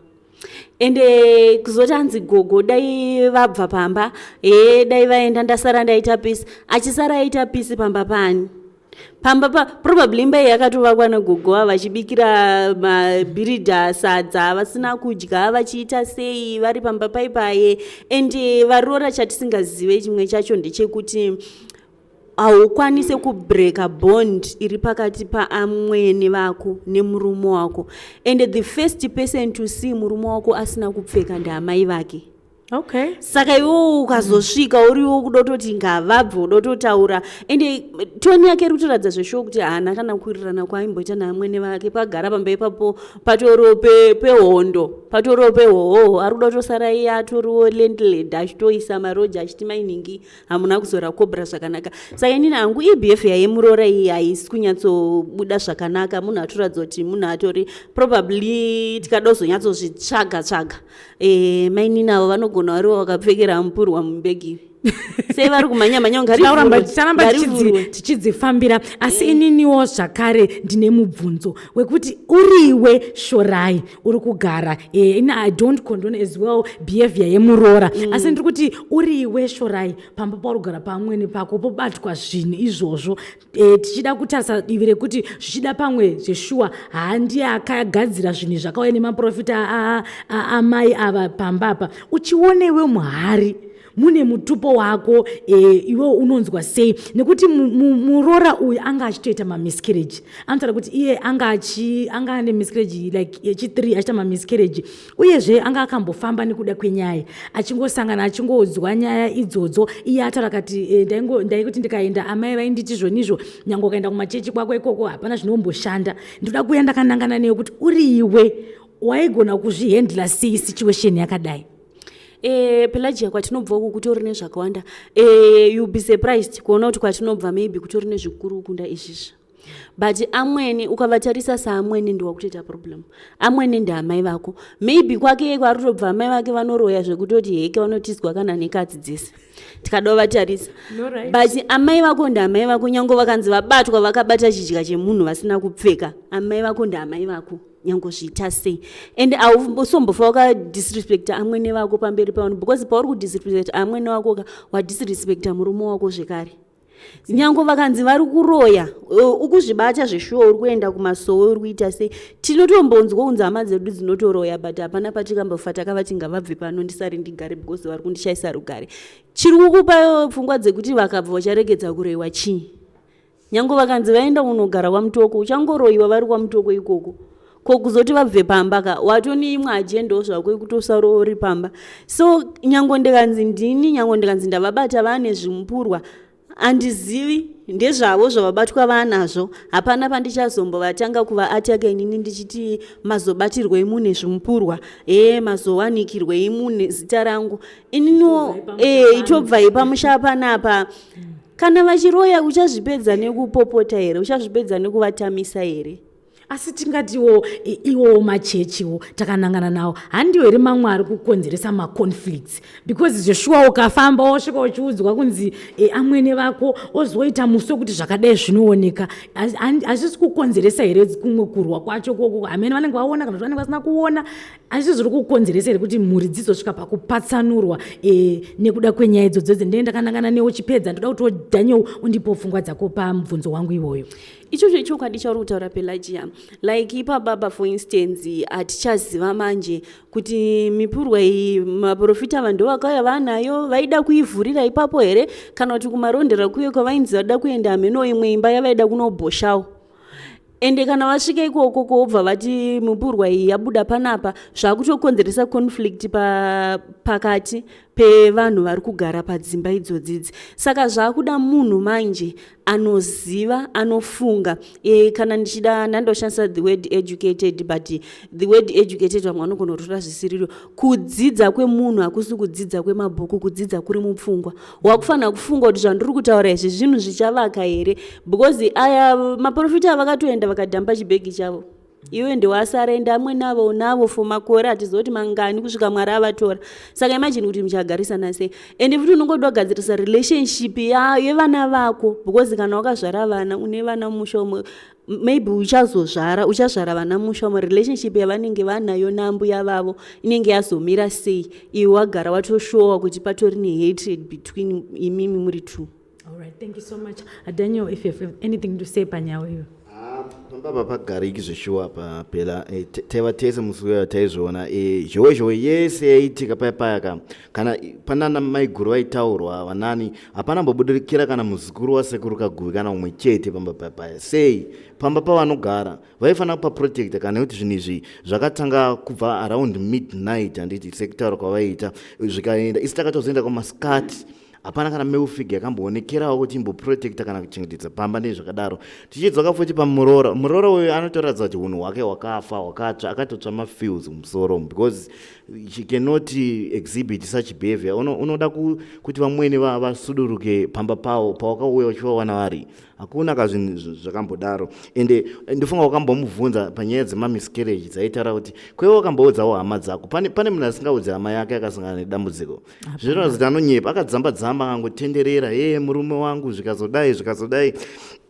Ende kuzoti anzi gogo dai vabva pamba, he, dai vaenda, ndasara ndaita peace. Achisara aita peace pamba pani? Pamba pa probably imba iyi yakatovakwa nagogo ava vachibikira mabhiridha sadza, vasina kudya, vachiita sei vari pamba paipaye. And varoora, chatisingazive chimwe chacho ndechekuti haukwanise kubreka bond iri pakati paamwene vako nemurume wako. And the first person to see murume wako asina kupfeka ndeamai vake. Saka iwowo ukazosvika uriwo kudototi ngavabve, udototaura, ende tone yake iri kutoratidza zveshuwa kuti haana kana kuwirirana kwaaimboita naamwene vake. Pagara pamba ipapo patoriwo pehondo, patoriwo pehohoho. Ari kuda kutosara iye atoriwo landlord, achitoisa maroja, achiti mainingi hamuna kuzora cobra zvakanaka. Saka inini hangu ebf yayemuroora iyi haisi kunyatsobuda zvakanaka. Munhu atoratidza kuti munhu atori probably, tikada kuzonyatsozvitsvaga tsvaga, mainini avo vanogona varivo vakapfekera mupurwa mubhegi. Sei vari kumhanya mhanya? Tinoramba, ticharamba tichidzifambira. Asi ininiwo zvakare ndine mubvunzo wekuti uriwe Shorai uri kugara, ini I don't condone as well behavior yemuroora, asi ndiri kuti uriwe Shorai, pamba pauri kugara pamweni pako pobatwa zvinhu izvozvo, tichida kutarisa divi rekuti zvichida pamwe zveshuwa handiye akagadzira zvinhu zvakauya nemaprofita amai ava pamba apa, uchionewe muhari mune mutupo wako, iwe unonzwa sei? Nekuti muroora uyu anga achitoita mamiscarriage. Anotaura kuti iye anga ane miscarriage like yechi3, achiita mamiscarriage. Uyezve anga akambofamba nekuda kwenyaya, achingosangana, achingodzwa nyaya idzodzo. Iye ataura akati, ndaikuti ndikaenda amai vainditi zvonizvo, nyange ukaenda kumachechi kwako ikoko hapana zvinomboshanda. Ndoda kuuya ndakanangana newe kuti uriwe waigona kuzvihandla sei situation yakadai? Pelagia, kwatinobva uku kutori nezvakawanda. You be surprised kuona kuti kwatinobva maybe kutori nezvikuru kunda izvizvi. But amweni ukavatarisa saamwene ndiwa kutoita problem. Amwene ndeamai vako. Maybe kwake kwaari kutobva amai vake vanoroya zvekutoti heke vanotizwa kana nekadzi dzese, tikada kuvatarisa. But amai vako ndeamai vako. Nyange vakanzi vabatwa vakabata chidya chemunhu vasina kupfeka, amai vako ndeamai vako, nyange zviita sei. And hausombofa wakadisrespecta amwene vako pamberi pavanhu, because pauri kudisrespecta amwene vako ka, wadisrespecta murume wako zvekare. Nyange vakanzi vari kuroya, ukuzvibata zveshuwa, uri kuenda kumasowe, uri kuita sei? Tinotombonzwa kunzi hama dzedu dzinotoroya, but hapana patikambofa takavati ngavabve pano, ndisari ndigare because vari kundishayisa rugare. Chiri kukupa pfungwa dzekuti vakabva vacharegedza kuroyiwa chii? Nyange vakanzi vaenda kunogara kwaMutoko, uchangoroyiwa vari kwaMutoko ikoko. Ko kuzoti vabve pamba ka, watoni imwe agendawo zvako yekutosarawo uri pamba. So nyange ndikanzi ndini, nyange ndikanzi ndavabata vane zvimupurwa. Handizivi, ndezvavo zvavabatwa vaanazvo. Hapana pandichazombovatanga kuvaataka inini ndichiti mazobatirwei mune zvimupurwa, ee mazowanikirwei mune zita rangu. Ininiwo ee itobvai pamusha panapa. Kana vachiroya uchazvipedza nekupopota here? Uchazvipedza nekuvatamisa here? Asi tingatiwo iwowo machechiwo takanangana nawo handiwo here mamwe ari kukonzeresa maconflicts? Because zveshuwa ukafamba wosvika uchiudzwa kunzi amwene vako ozoita musi wekuti zvakadai zvinooneka, hazvisi kukonzeresa here kumwe kurwa kwacho koko? Hamene vanenge vaona kana kuti vanenge vasina kuona, asi zviri kukonzeresa here kuti mhuri dzizosvika pakupatsanurwa nekuda kwenyaya idzodzo? Ndenge ndakanangana newe uchipedza, ndoda kuti Daniel undipo pfungwa dzako pamubvunzo wangu iwoyo. Ichocho ichokwadi chauri kutaura, Pelagia. Like ipababa, for instance, hatichaziva manje kuti mipurwa iyi maprofita vanhu vakauya vanayo vaida kuivhurira ipapo here, kana kuti kumarondera kuye kwavainzi vada kuenda, hameno imwe imba yavaida kunobhoshawo. Ende kana vasvika ikoko kobva vati mupurwa iyi yabuda panapa, zvakutokonzeresa conflict pakati pevanhu vari kugara padzimba idzodzidzi. Saka zvakuda munhu manje anoziva, anofunga. Kana ndichida ndandoshandisa the word educated, but the word educated vamwe vanogona kutora zvisiriro. Kudzidza kwemunhu hakusi kudzidza kwemabhuku, kudzidza kuri mupfungwa. Wakufanira kufunga kuti zvandiri kutaura izvi zvinhu zvichavaka here, because aya maprofita vakatoenda vakadhampa chibhegi chavo, iwe ndiwasara, ende amwe navo unavo for makore hatizoti mangani kusvika Mwari avatora. Saka imagine kuti muchagarisana sei. Ende futi unongoda kugadzirisa relationship yevana vako, because kana wakazvara vana, une vana mumusha umwe, maybe uchazozvara, uchazvara vana mumusha umwe, relationship yavanenge vanayo nambuya vavo inenge yazomira sei, iwe wagara watoshowa kuti patori nehatred between imimi muri two? All right, thank you so much. Daniel, if you have anything to say panyaya iyo. Pambaba pagariki zveshuwa papela. Taiva tese musi uyo taizviona, zhowe zhowe yese yaiitika paya paya ka. Kana panana maiguru vaitaurwa vanani, hapana mbobudikira kana muzukuru wasekuru Kaguvi kana umwe chete pamba paya paya. Sei pamba pavanogara vaifanira kupaprotecta? Kana nekuti zvinhu izvi zvakatanga kubva around midnight, handiti, sekutaura kwavaiita, zvikaenda, isi takatozoenda kwamasikati, hapana kana male figure yakamboonekerawo kuti imboprotecta kana kuchengetedza pamba nezvakadaro. Tichidzoka futi pamuroora, muroora uyu anotoratidza kuti unhu hwake hwakafa, hwakatsva, akatotsva mafuse mumusoro, because she cannot exhibit such behavior. Unoda kuti vamwene vasuduruke pamba pavo pawakauya uchivawana vari, hakuna kazvinhu zvakambodaro. Ende ndofunga wakambomubvunza panyaya dzemamiscarriage dzaitaura kuti kweiwe wakamboudzawo hama dzako. Pane munhu asingaudzi hama yake akasangana nedambudziko? Zvinoratidza kuti anonyepa, akadzamba dzamba, akangotenderera, ye murume wangu zvikazodai zvikazodai.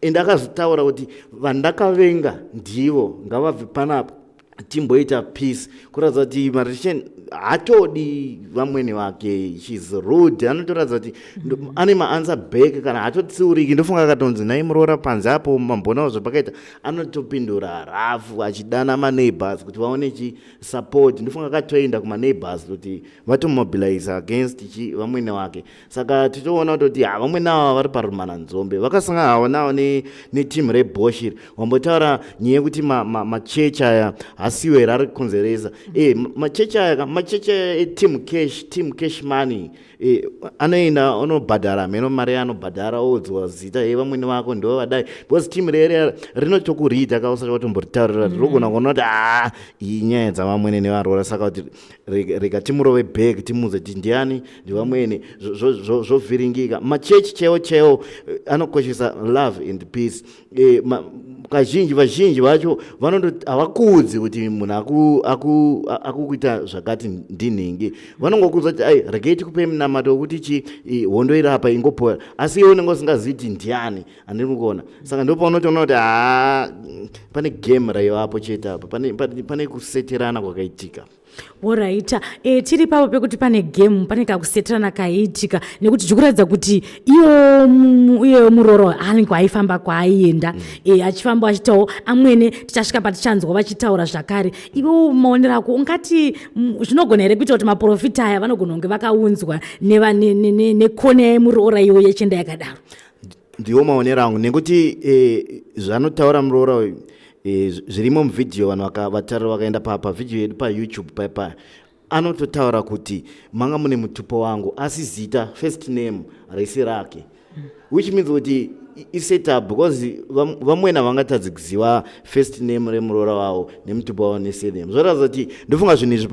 Ende akazotaura kuti vandakavenga ndivo ngavabve panapa timboita peace, kuratidza kuti marishen hatodi vamwene vake. She's rude, anotoratidza kuti ane maanswer back, kana hatotsiuriki. Ndofunga akatonzi nai muroora panze apo mambonawo zvapakaita, anotopindura rafu achidana maneighbors kuti vaone chi support. Ndofunga akatoenda kumaneighbors kuti vatomobilize against chi vamwene vake. Saka tichitoona kutoti ha, vamwene ava vari parumananzombe, vakasangana havo navo neteam rebosh iri. Wambotaura nyaya yekuti machechi aya hasiwo here ari kukonzeresa? Machechi aya, machechi aya eteam cash, team cash money, anoenda onobhadhara mheno mari yaanobhadhara, oudzwa zita, e vamwene vako ndo vadai, because team rere rinotokurida ka usati watomboritaurira. Rinogona kuona kuti a iyi nyaya dzavamwene nevaroora, saka kuti rega timurove back, timuudze kuti ndiani ndivamwene, zvovhiringika. Machechi chaiwo chaiwo anokoshesa love and peace. Kazhinji vazhinji vacho vanondo havakuudzi kuti munhu akukuita zvakati ndinhingi. Vanongokuudza kuti ai, regei tikupei munamato wekuti chi hondo iri apa ingopora, asi iwe unenge usingazivi kuti ndiani handiri kuona. Saka ndo paunotoona kuti haa, pane game raivapo chete apa, pane kuseterana kwakaitika. Alright, tiri papo pekuti pane game, pane kakusetirana kaiitika, nekuti zvikuratidza kuti iwo iye muroora anenge aifamba kwaaienda, achifamba achitawo amwene. Tichasvika patichanzwa vachitaura zvakare. Iwewo maonero ako ungati zvinogona here kuita kuti maprofita aya vanogona kunge vakaunzwa nekona yemuroora iwo yechienda yakadaro? Ndiwo maonero angu, nekuti zvanotaura muroora uyu zvirimo muvhidhiyo. Vanhu vatarira vakaenda pavhidhiyo yedu paYouTube paya, anototaura kuti manga mune mutupo wangu, asi zita, first name, rese rake. Which means kuti isetup, because vamwene havangatadzi kuziva first name remuroora wavo nemutupo wavo nesurname. Zvoratidza kuti ndofunga zvinhu izvi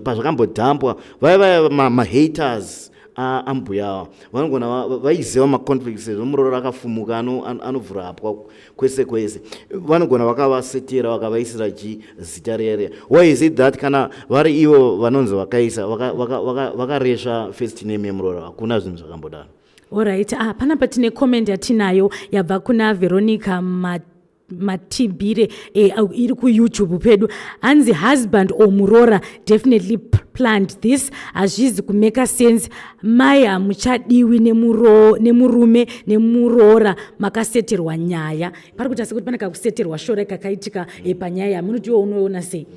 pazvakambodhampwa, vaya vaya mahaters ambuya ava vanogona vaiziva maconflicts, sezvo muroora akafumuka, anovhura hapwa kwese kwese. Vanogona vakavasetera, vakavaisira chi zita riya riya. Why is it that kana vari ivo vanonzi vakaisa, vakaresva first name yemuroora? Hakuna zvinhu zvakambodaro. Alright, ah, panapa tine comment yatinayo yabva kuna Veronica Matibire, iri kuYouTube pedu. Hanzi, "Husband or murora definitely planned this. Hazvizi kumeka sense. Mai hamuchadiwi nemurume nemuroora, makaseterwa nyaya." Pari kuita sekuti pane kakuseterwa shora kakaitika panyaya yamunoti. Iwo unoona sei?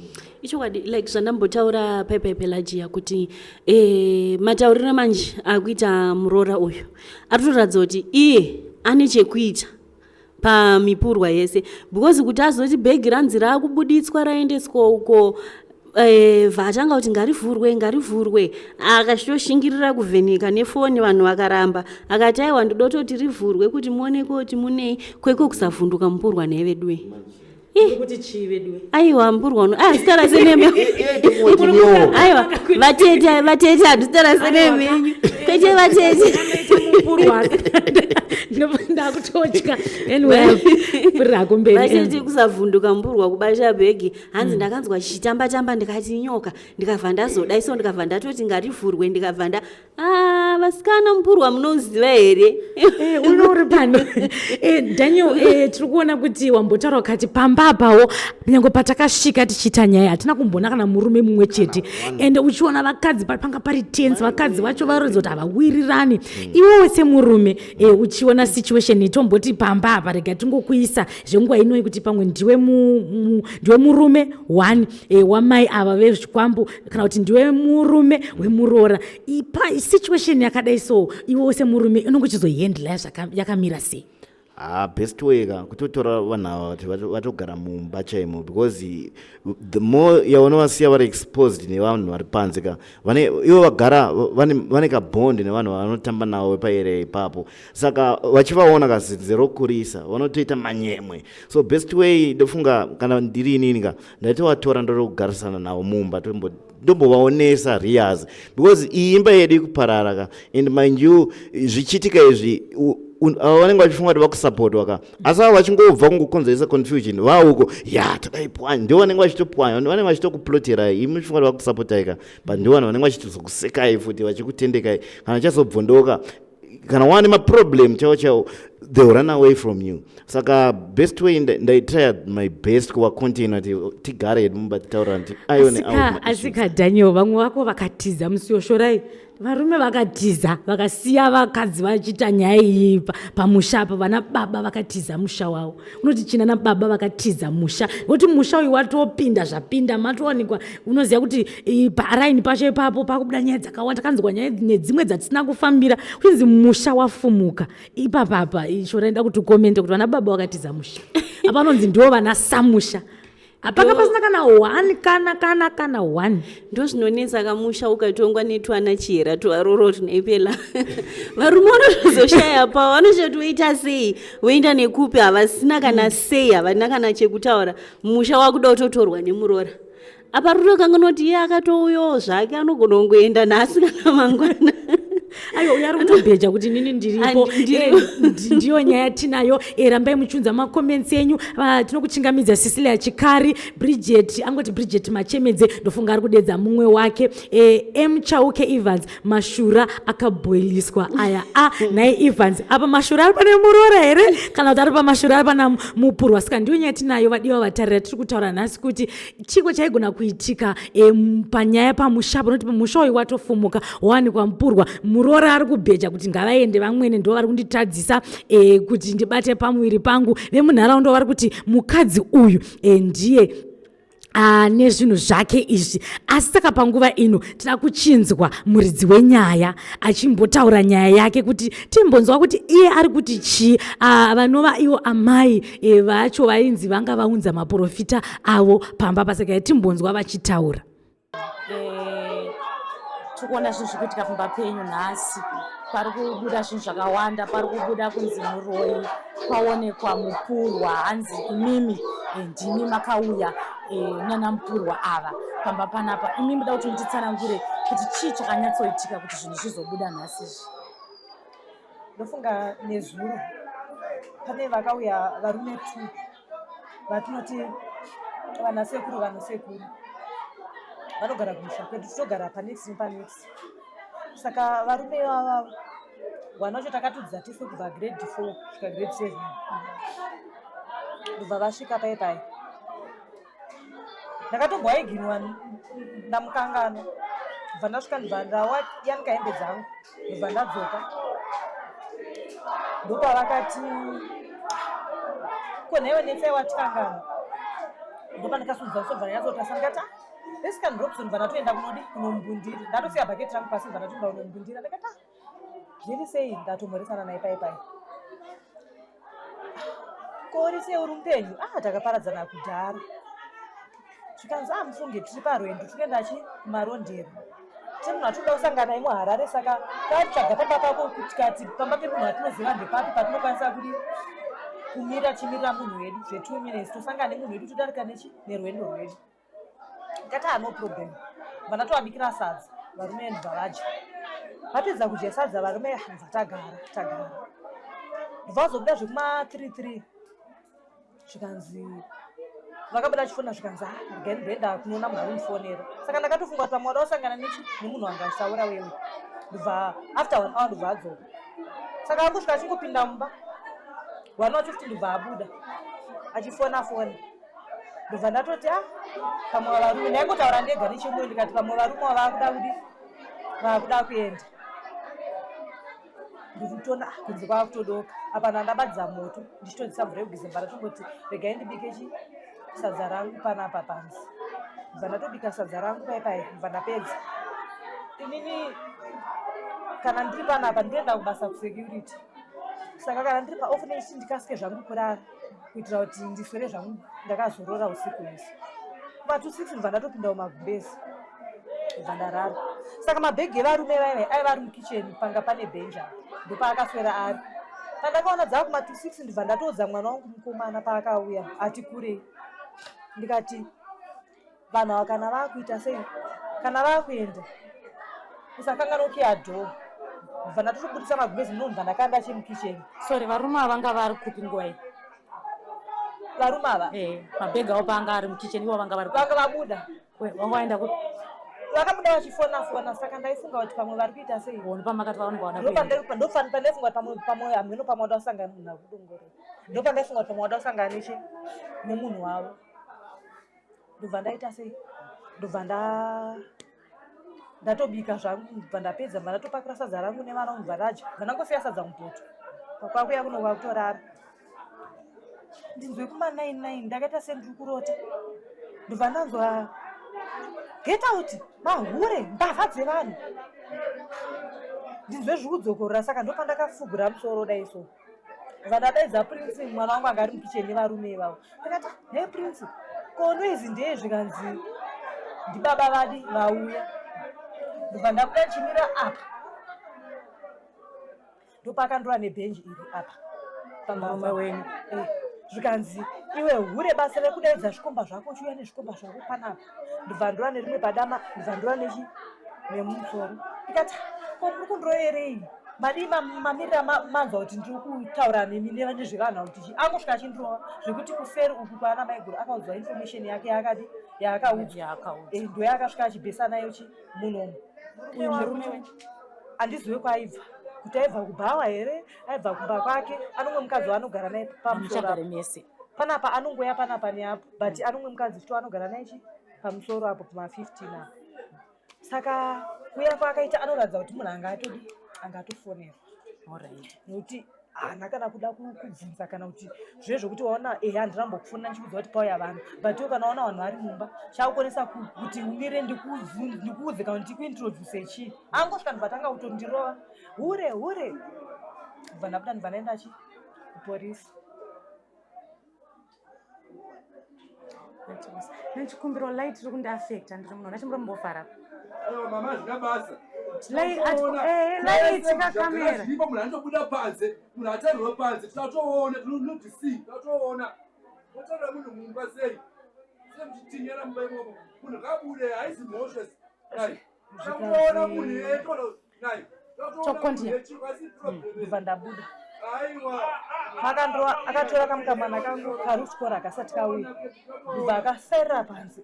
Ichokwadi, like zvandambotaura paipaipelagia kuti matauriro manje akuita muroora uyu ari kutoratidza kuti iye ane chekuita pamipurwa yese, because kuti azoti bhegi ranzi raakubuditswa, raendeswa uko, vatanga kuti ngarivhurwe, ngarivhurwe, akachitoshingirira kuvheneka nefoni, vanhu vakaramba, akati aiwa, ndodototi rivhurwe kuti muoneke kuti munei. Kweko kusavhunduka mupurwa nhai veduwe? Kuti chii veduwe? Aiwa, mupurwa uno, ah, zita raseneme. Aiwa vatete, vatete, handizita raseneme yenyu, kwete vatete. Mupurwa ndakutotya. Anyway, purira kumberi. Vatete, kusavhunduka mupurwa kubata bhegi, hanzi ndakanzwa chichitamba tamba, ndikati nyoka, ndikabva ndazodai so, ndikabva ndatoti ngarivhurwe, ndikabva nda, ah, vasikana, mupurwa munoziva here? Uno uri pano. Daniel, tiri kuona kuti wambotaura ukati pamba apawo, kunyange patakasvika tichiita nyaya, hatina kumboona kana murume mumwe chete, ende uchiona vakadzi panga pari tense, vakadzi vacho varoridza kuti havawirirani. Iwewe semurume, uchiona situation itomboti pamba apa, rega tingokuisa zvenguva inoi kuti pamwe ndiwe ndiwe murume one wamai ava vezvikwambo, kana kuti ndiwe murume wemuroora, ipa situation yakadai so, iwewe semurume unenge uchizohandla yakamira sei? Ah, best way ka kutotora vanhu ava kuti vatogara mumba chaimo, because the more yaunovasiya vari exposed nevanhu vari panze ka, vane ivo vagara vane kabond nevanhu vanotamba navo vepaarea ipapo, saka vachivaona kazinzi rokurisa, vanotoita manyemwe. So best way, ndofunga kana ndiri inini ka, ndaitovatora ndotogarisana navo mumba, ndombovaonesa rias, because iyi imba yedu ikuparara ka. And mind you, zvichiitika izvi, ava vanenge vachifunga kuti vakusapotwa ka, asi ava vachingobva kungokonzeresa confusion vauko ya takaipwanya, ndio vanenge vachitopwanya, vanenge vachitokuploterai imi muchifunga kuti vakusapotai ka, but ndio vanhu vanenge vachitozokusekai futi, vachikutendekai kana chazobvondoka, kana wane maproblem chaiwo chaiwo, they will run away from you. Saka best way, ndaitry my best kuvacontaina kuti tigare hedu mumba, titaura kuti ione out ma-issues. Asika Daniel, vamwe vako vakatiza musi woshorai, varume vakatiza, vakasiya vakadzi vachiita nyaya iyi pamusha apa. Vana baba vakatiza musha wavo. Unoti china nababa vakatiza musha, nokuti musha uyu watopinda zvapinda, matowanikwa. Unoziva kuti paraini pacho ipapo pakubuda nyaya dzakawanda, kanzwa nyaya nedzimwe dzatisina kufambira, kuchinzi musha wafumuka ipapapa. Shora, enda kuti ucommente kuti vana baba vakatiza musha apa, anonzi ndiwo vana samusha, hapanga pasina kana one, kana one. Ndo zvinonetsa kamusha ukatongwa netwana chihera twaroro tunaipela, varume vanotozoshaya pavo vanochati voita sei, voenda nekupi, havasina kana sei, havana kana chekutaura. Musha wakuda kutotorwa nemurora apa, rutokanganwa kuti iye akatouyawo zvake, anogona kungoenda nhasi kana mangwana. Aiwa, uyo ari kutobheja kuti inini ndiripo. Ndiripo. Ndiyo nyaya tinayo. Rambai muchiunza macomments enyu. Tinokuchingamidza Cecilia Chikari, Bridget, angoti Bridget Machemedze, ndofunga ari kudedza mumwe wake. M Chauke Evans, mashura akabhoiliswa aya. A nhai Evans, apa mashura ari pane muroora here, kana kuti ari pamashura ari pana mupurwa? Saka ndiyo nyaya tinayo, vadiwa vatarira. Tiri kutaura nhasi kuti chiko chaigona kuitika panyaya pamusha, panoti musha uyu watofumuka, wawanikwa mupurwa, muroora ari kubheja kuti ngavaende vamwene, ndo vari kunditadzisa kuti ndibate pamuviri pangu. Vemunharaunda vari kuti mukadzi uyu ndiye nezvinhu zvake izvi. Asi saka panguva ino tida kuchinzwa muridzi wenyaya achimbotaura nyaya yake, kuti timbonzwa kuti iye ari kuti chii. Vanova ivo amai vacho vainzi vanga vaunza maprofita avo pamba pasaka, timbonzwa vachitaura. Tiri kuona zvinhu zviri kuitika pamba penyu nhasi. Pari kubuda zvinhu zvakawanda, pari kubuda kunzi muroyi, paonekwa mupurwa, hanzi imimi eh, ndimi makauya eh, nana mupurwa ava pamba panapa. Imi muda kuti mutitsanangure kuti chii chakanyatsoitika kuti zvinhu zvizobuda nhasi izvi? Ndofunga nezuro pane vakauya varume two vatinoti vana sekuru vanosekuru vanogara kumusha kwedu, tinogara panext nepanext. Saka varume ivava vana vacho takatodzidza tese kubva grade 4 kusvika grade 7, ndobva vasvika pai pai ndakatombowaiginwa ndamukangano, bva ndasvika ndibva ndawayanika hembe dzangu, ndobva ndadzoka, ndopavakati ko nhaiwe netsai watikangano, ndopandikasundza musoro bva ndanyatsotarisa ndikati ah this can Robson, bva ndatoenda kunodi kunombundira, ndatosiya bhaketi rangu pasi, bva ndatoenda kunombundira, ndakati ah zviri sei, ndatomhoresana naye pai pai, ko uri sei, uri mupenyu? Ah, takaparadzana kudhara. Zvikanzi ah mufunge tiri parwendo tikuenda chi kumarondera, tiri munhu atinoda kusangana naye muHarare, saka tatsvaga pamba pako tikati pamba pemunhu atinoziva ndepapi patinokwanisa kuti kumira tichimirira munhu wedu zve2 minutes, tosangana nemunhu wedu todarika nechi nerwendo rwedu. Ndikati ah no problem, bva ndatovabikira sadza, varume ndibva vadya, vapedza kudya sadza varume ndibva tagara tagara, ndibva vazobuda zvekuma 3 3, zvikanzi vakabuda chifona, zvikanzi ah regai ndimboenda kunoona munhu ari mufonera. Saka ndakatofunga kuti pamwe wada kusangana nechi nemunhu wanga achitaura wewe, ndobva after one hour ndobva adzoka. Saka angosvika achingopinda mumba, one wacho futi ndobva abuda achifona fona, ndobva ndatoti ah pamwe varume, ndaingotaura ndega nechimwe, ndikati pamwe varume vavakuda kudi vakuda kuenda, ndikutoona ah, kunze kwava kutodoka apa, ndandabatidza moto ndichitodzisa mvura yekugeza, mba ndatomboti regai ndibike chi sadza rangu panapa panze, bva ndatobika sadza rangu pai pai, bva ndapedza. Inini kana ndiri panapa ndinoenda kubasa kusecurity, saka kana ndiri paoff nechiti ndikasike zvangu kurara kuitira kuti ndiswere zvangu ndakazorora usiku hwese. Kuma 6 ndibva ndatopinda mumagumbezi, ndibva ndarara. Saka mabhegi evarume vaive aiva ari mukicheni, panga pane bhenji apa, ndopaakaswera ari. Pandakaona dzava kuma 6 ndibva ndatoudza mwana wangu mukomana paakauya ati kurei, ndikati vanhu ava kana vakuita sei, kana vakuenda usakanganwa kukiya dhoo. Ndibva ndatotobudisa magumbezi muno, ndibva ndakanda chimukicheni. Sorry, varume ava vanga vari kupi nguva iyi? Varume ava? Eh, mabhegi avo paanga ari mukicheni, ivo vanga vari kupi? Vanga vabuda. Vanga vaenda kupi? Vakabuda vachifona fona, saka ndaifunga kuti pamwe vari kuita sei. Ndopamakati vanonga vada kuenda? Ndopandaifunga kuti pamwe pamwe hameno pamwe vada kusangana munhu akudongorera, ndopandaifunga kuti pamwe vada kusangana nechi nemunhu wavo. Ndobva ndaita sei, ndobva ndatobika zvangu, ndobva ndapedza, ndobva ndatopakura sadza rangu nevana, ndobva ndadya, ndobva ndangosiya sadza mupoto, kwakuya kuno kwakutorara. Ndinzwe kuma 9 9 ndakaita sendiri kurota, ndobva ndanzwa get out, mahure, mbavha dzevanhu, ndinzwe zviri kudzokorora. Saka ndopandakafugura musoro dai so, ndobva ndadaidza Prince, mwana wangu anga ari mukicheni nevarume ivavo, ndikati hey Prince, ko noise ndeye? Zvikanzi ndibaba vadi vauya. Ndobva ndabuda ndichimira apa, ndopakandora nebhenji iri apa. Pamurume wenyu? Eh, zvikanzi iwe hure, basa rekudaidza zvikomba zvako uchiuya nezvikomba zvako panapa. Ndobva ndora nerimwe padama, ndobva ndora nechi nemusoro, ndikati ko muri kundiroverei? Madii mamirira manzwa kuti ndiri kutaura nemi nezvevanhu kuti chi angosvika achindirova zvekuti kuseri uku kwaana maiguru akaudzwa information yake yaakadi yaakaudzwa, ndo yaakasvika achibhesa nayo chi munomu. Uyu murume wenyu? Handizive kwaaibva, kuti aibva kubhawa here, aibva kumba kwake, anomwe mukadzi waanogara naye pamusoro mese panapa, anongoya panapa neapo, but anomwe mukadzi futi waanogara naye chi pamusoro apo pama 15 apo. Saka kuya kwaakaita anoratidza kuti munhu anga atodi anga atofonerwa nekuti haana kana kuda kubvunza kana kuti zviye zvokuti waona ehe handina mbokufonera ndichikuudza kuti pauya vanhu, but iwe kana waona vanhu vari mumba chakukonesa kuti umire ndikuudze kana kuti ndikuintroduce chii? Angosvika ndibva tanga kutondirova, hure hure, ndibva ndabuda, ndibva ndaenda chi kuporisi. Nechikumbiro, light iri kundiafecta, ndiri munhu ndachimbo mbofara. Aiwa mama, hazvina basa. Tinotoona munhu anotobuda panze, munhu atarirwa panze, tinotoona, tinoti tinotoona. Motaura munhu mumba sei? Sei muchitinyara mumba imomo? Munhu ngabude, haisi mhosva. Nai. Tinotoona munhu yetoona. Nai. Tinotoona munhu yechi, haisi problem. Ndobva ndabuda. Aiwa. Akandova akatora kamukamwana kangu kari kuchikoro akasati kauya. Ndobva akasairira panze.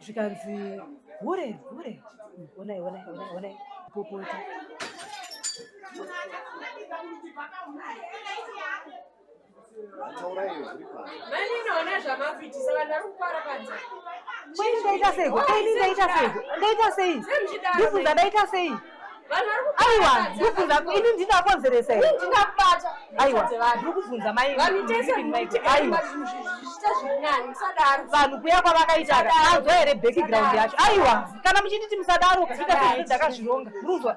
Zvikanzi hure hure. Onai onai onai onai. Popota. Kwini ndaita seiko? Kwini ndaita seiko? Ndaita sei? Ndibvunza ndaita sei? Aiwa, ndibvunza ini ndinakonzeresa here? Aiwa, ndiri kubvunza mai. Aiwa. Vanhu kuya kwavakaita manzwa here background yacho? Aiwa, kana muchinditi musadaro kuita sezvinhu ndakazvironga. Murunzwa?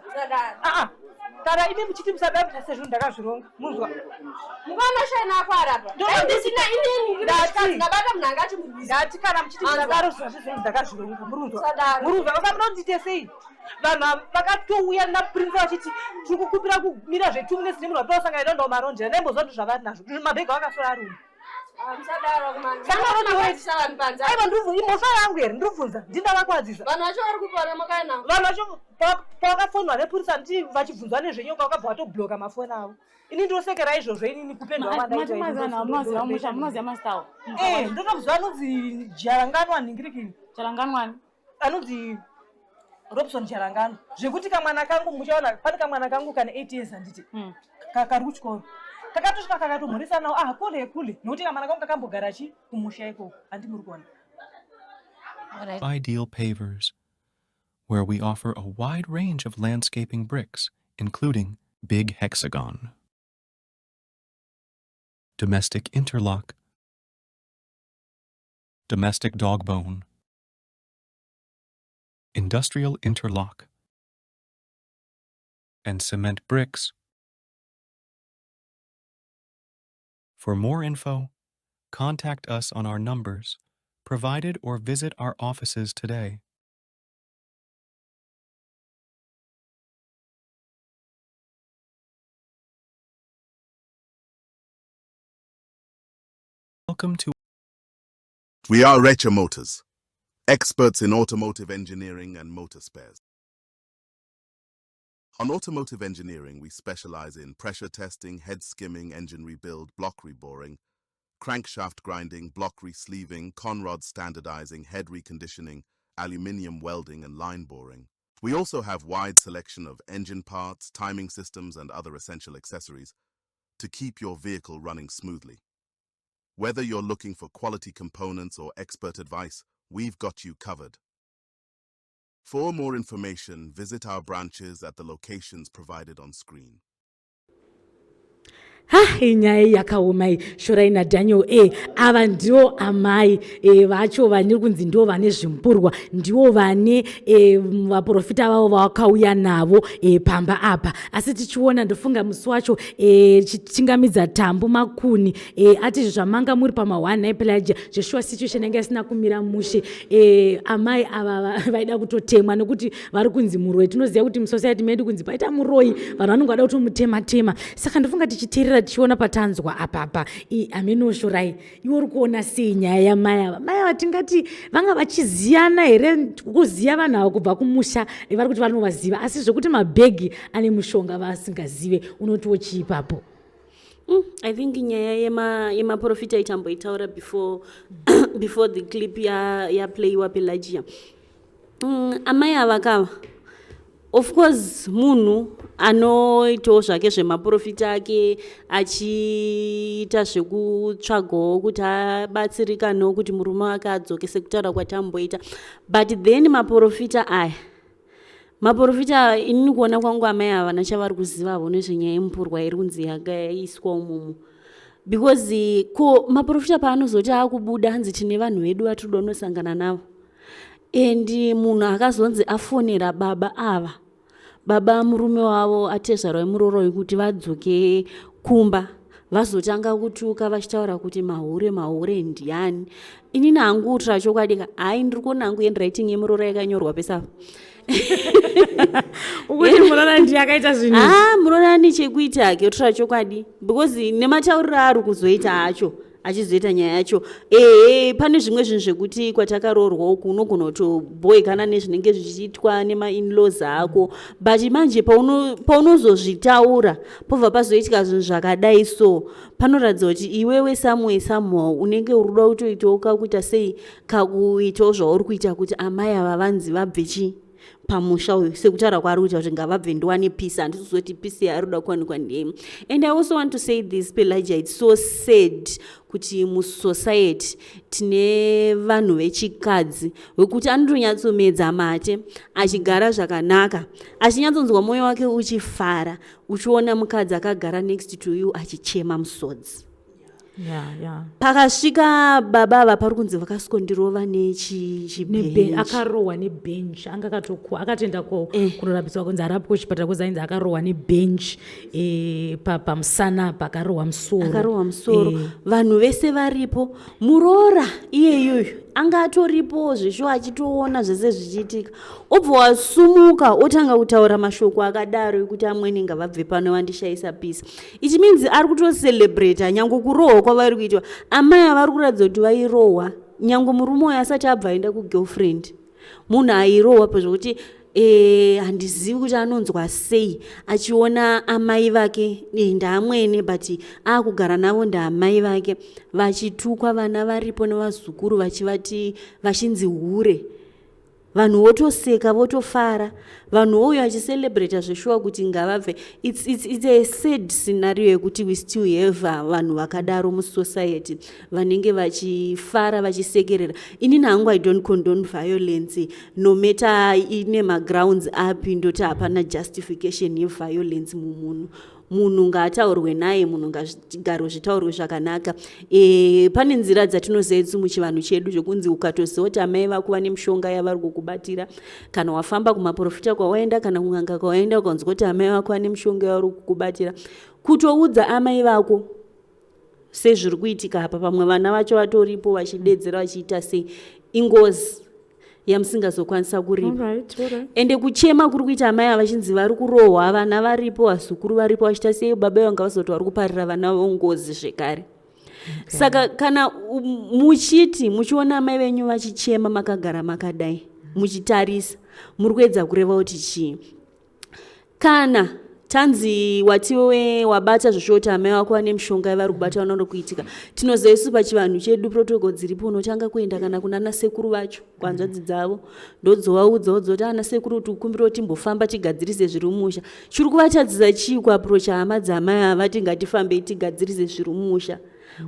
Aa, kana imi muchiti musadaro kuita sezvinhu ndakazvironga. Murunzwa? Ndati kana muchiti musadaro zvazvo ndakazvironga. Murunzwa? Murunzwa? Vaka munondite sei? Vanhu ava vakatouya naprince vachiti tiri kukumbira kumira zve2 minutes nemunhu wataosangana naye maronjera. Ndaimbozwa kuti zvavari nazvo mabhegi vakasora ari umu. Aiwa, imhosva yangu here? Ndiri kubvunza, ndindavakwadzisa Vanhu vacho vari kupona makaya navo. Vanhu vacho pavakafonwa nepurisa nditi vachibvunzwa nezvenyoka, vakabva vatobloka mafoni avo. Ini ndinosekera izvozvo inini kupendwa. Munoziva masitawo? Ndotomuziva, anonzi Jaranganwa nhingirikini. Charanganwani? Anonzi Robson Jarangano. Zvekuti kamwana kangu, muchaona pane kamwana kangu kane 8 years, handiti? Kari kuchikoro, kakatosvika kakatomhoresa nawo, ah, kule kule, nokuti kamwana kangu kakambogara chi kumusha ikoko, handi muri kuona? Ideal Pavers, where we offer a wide range of landscaping bricks, including Big Hexagon, Domestic Interlock, Domestic Dogbone, Industrial Interlock, and cement bricks. For more info, contact us on our numbers provided or visit our offices today. Welcome to We are Recha Motors, experts in automotive engineering and motor spares. On automotive engineering, we specialize in pressure testing, head skimming, engine rebuild, block reboring, crankshaft grinding, block resleeving, conrod standardizing, head reconditioning, aluminium welding, and line boring. We also have wide selection of engine parts, timing systems, and other essential accessories to keep your vehicle running smoothly. Whether you're looking for quality components or expert advice, we've got you covered. For more information, visit our branches at the locations provided on screen. Ha, inyaya iyi yakaoma iyi, Shorai naDaniel. Ava ndivo amai vacho vane kunzi ndivo vane zvimburwa, ndivo vane vaprofita vavo vavakauya navo pamba apa. Asi tichiona, ndofunga musi wacho chichingamidza Tambu Makuni ati zvamanga muri pama1 Pelagia, zveshuwa situation yanga isina kumira mushe. Amai ava vaida kutotemwa nekuti vari kunzi muroi. Tinoziva kuti musociety medu kunzi paita muroi, vanhu vanonge vada kutomutema tema. Saka ndofunga tichiteerera, tichiona patanzwa apapa, amenoshorai, iwe uri kuona sei nyaya yamai ava? Mai ava tingati vanga vachiziyana here, kuziva vanhu ava kubva kumusha? Vari kuti vanovaziva, asi zvekuti mabhegi ane mushonga vasingazive, unotiwo chiipapo? I think nyaya yemaprofita itamboitaura before the clip yaplayiwa, Pelagia. Amai ava kava, of course munhu anoitawo zvake zvemaprofita ake, achiita zvekutsvagawo kuti abatsirikanewo kuti murume wake adzoke, sekutaura kwatamboita. But then maprofita aya, maprofita aya, inini kuona kwangu, amai ava vana chavari kuzivavo nezvenyaya yemupurwa iri kunzi yakaiswa umumu, because ko maprofita paanozoti akubuda, hanzi tine vanhu vedu vatinoda kunosangana navo, and munhu akazonzi afonera baba ava, baba murume wavo, atezvara wemurooroi, kuti vadzoke kumba. Vazotanga kutuka vachitaura kuti mahure mahure ndiani. Inini hangu kutira chokwadi ka, hayi, ndiri kuona hangu handwriting yemuroora yakanyorwa pese apa. Ukuti muroora ndiye akaita zvinhu izvi? Ah, muroora ane chekuita hake, kutira chokwadi, because nematauriro aari kuzoita acho, achizoita nyaya yacho, ehe, pane zvimwe zvinhu zvekuti kwatakaroorwa uku unogona kutobhoekana nezvinenge zvichiitwa nemainlaws ako, but manje paunozozvitaura, pobva pazoitika zvinhu zvakadai, so panoratidza kuti iwewe somewhere, somehow unenge uri kuda kutoitawo kakuita sei, kakuitawo zvauri kuita kuti amai ava vanzi vabve chii pamusha uyu, sekutaura kwaari kuita kuti ngavabve ndiwane peace. Handisi kuzoti peace yaari kuda kuwanikwa ndei. And I also want to say this, Pelagia, it's so sad kuti musociety tine vanhu vechikadzi wekuti anotonyatsomedza mate achigara zvakanaka, achinyatsonzwa mwoyo wake uchifara, uchiona mukadzi akagara next to you achichema musodzi. Pakasvika baba ava, pari kunzi vakaskondirova nechibench. Akarohwa nebench, anga akatokuwa, akatoenda kunorapiswa kunzi arapwe kuchipatara, kuzi ainzi akarohwa nebench pamusana, pakarohwa musoro. Akarohwa musoro. Vanhu vese varipo, muroora iyeyuyu anga atoripo zvesho, achitoona zvese zvichiitika, obva wasumuka otanga kutaura mashoko akadaro ekuti amweni ngavabve pano, vandishayisa peace. It means ari kutocelebrata nyange kurohwa kwavari kuitwa. Amai avari kuratidza kuti vairohwa nyange murume uyo asati abva aenda kugirlfriend. Munhu airohwa pazvokuti handizivi kuti anonzwa sei achiona amai vake, ndaamwene, but akugara navo ndaamai vake, vachitukwa, vana varipo nevazukuru, vachivati, vachinzi hure, vanhu votoseka, votofara, vanhu vouyo vachicelebrata zveshuwa kuti ngavabve. It's a sad scenario yekuti we still have vanhu vakadaro musociety vanenge vachifara, vachisekerera. Inini hangu I don't condone violence, no matter ine magrounds api. Ndoti hapana justification yeviolence mumunhu. Munhu ngaataurwe naye, munhu ngazvigaro zvitaurwe zvakanaka. Pane nzira dzatinoziva isu muchivanhu chedu zvekunzi ukatoziva kuti amai vako vane mishonga yavari kukubatira, kana wafamba kumaprofita kwawaenda kana kun'anga kwawaenda, ukanzwa kuti amai vako vane mishonga yavari kukubatira, kutoudza amai vako sezviri kuitika apa, pamwe vana vacho vatoripo vachidedzera, vachiita sei, ingozi yamusingazokwanisa kuripa. Ende kuchema kuri kuita amai ava vachinzi vari kurohwa, vana varipo, vazukuru varipo, vachiita sei, baba vanga vazoti vari kuparira vana vavo ngozi zvekare. Saka kana muchiti muchiona amai venyu vachichema, makagara makadai muchitarisa, muri kuedza kureva kuti chii? Kana tanzi watiwe wabata zvoshoti amai vako vane mishonga yavari kubata, vanoda kuitika, tinoziva isu pachivanhu chedu protocol dziripo. Unotanga kuenda kana kuna nasekuru vacho, kuhanzvadzi dzavo, ndodzovaudzawo dzoti ana sekuru, kuti ukumbira kuti timbofamba tigadzirise zviri mumusha. Chiri kuvatadzisa chii kuapproacha hama dzamai ava, ngatifambei tigadzirise zviri mumusha?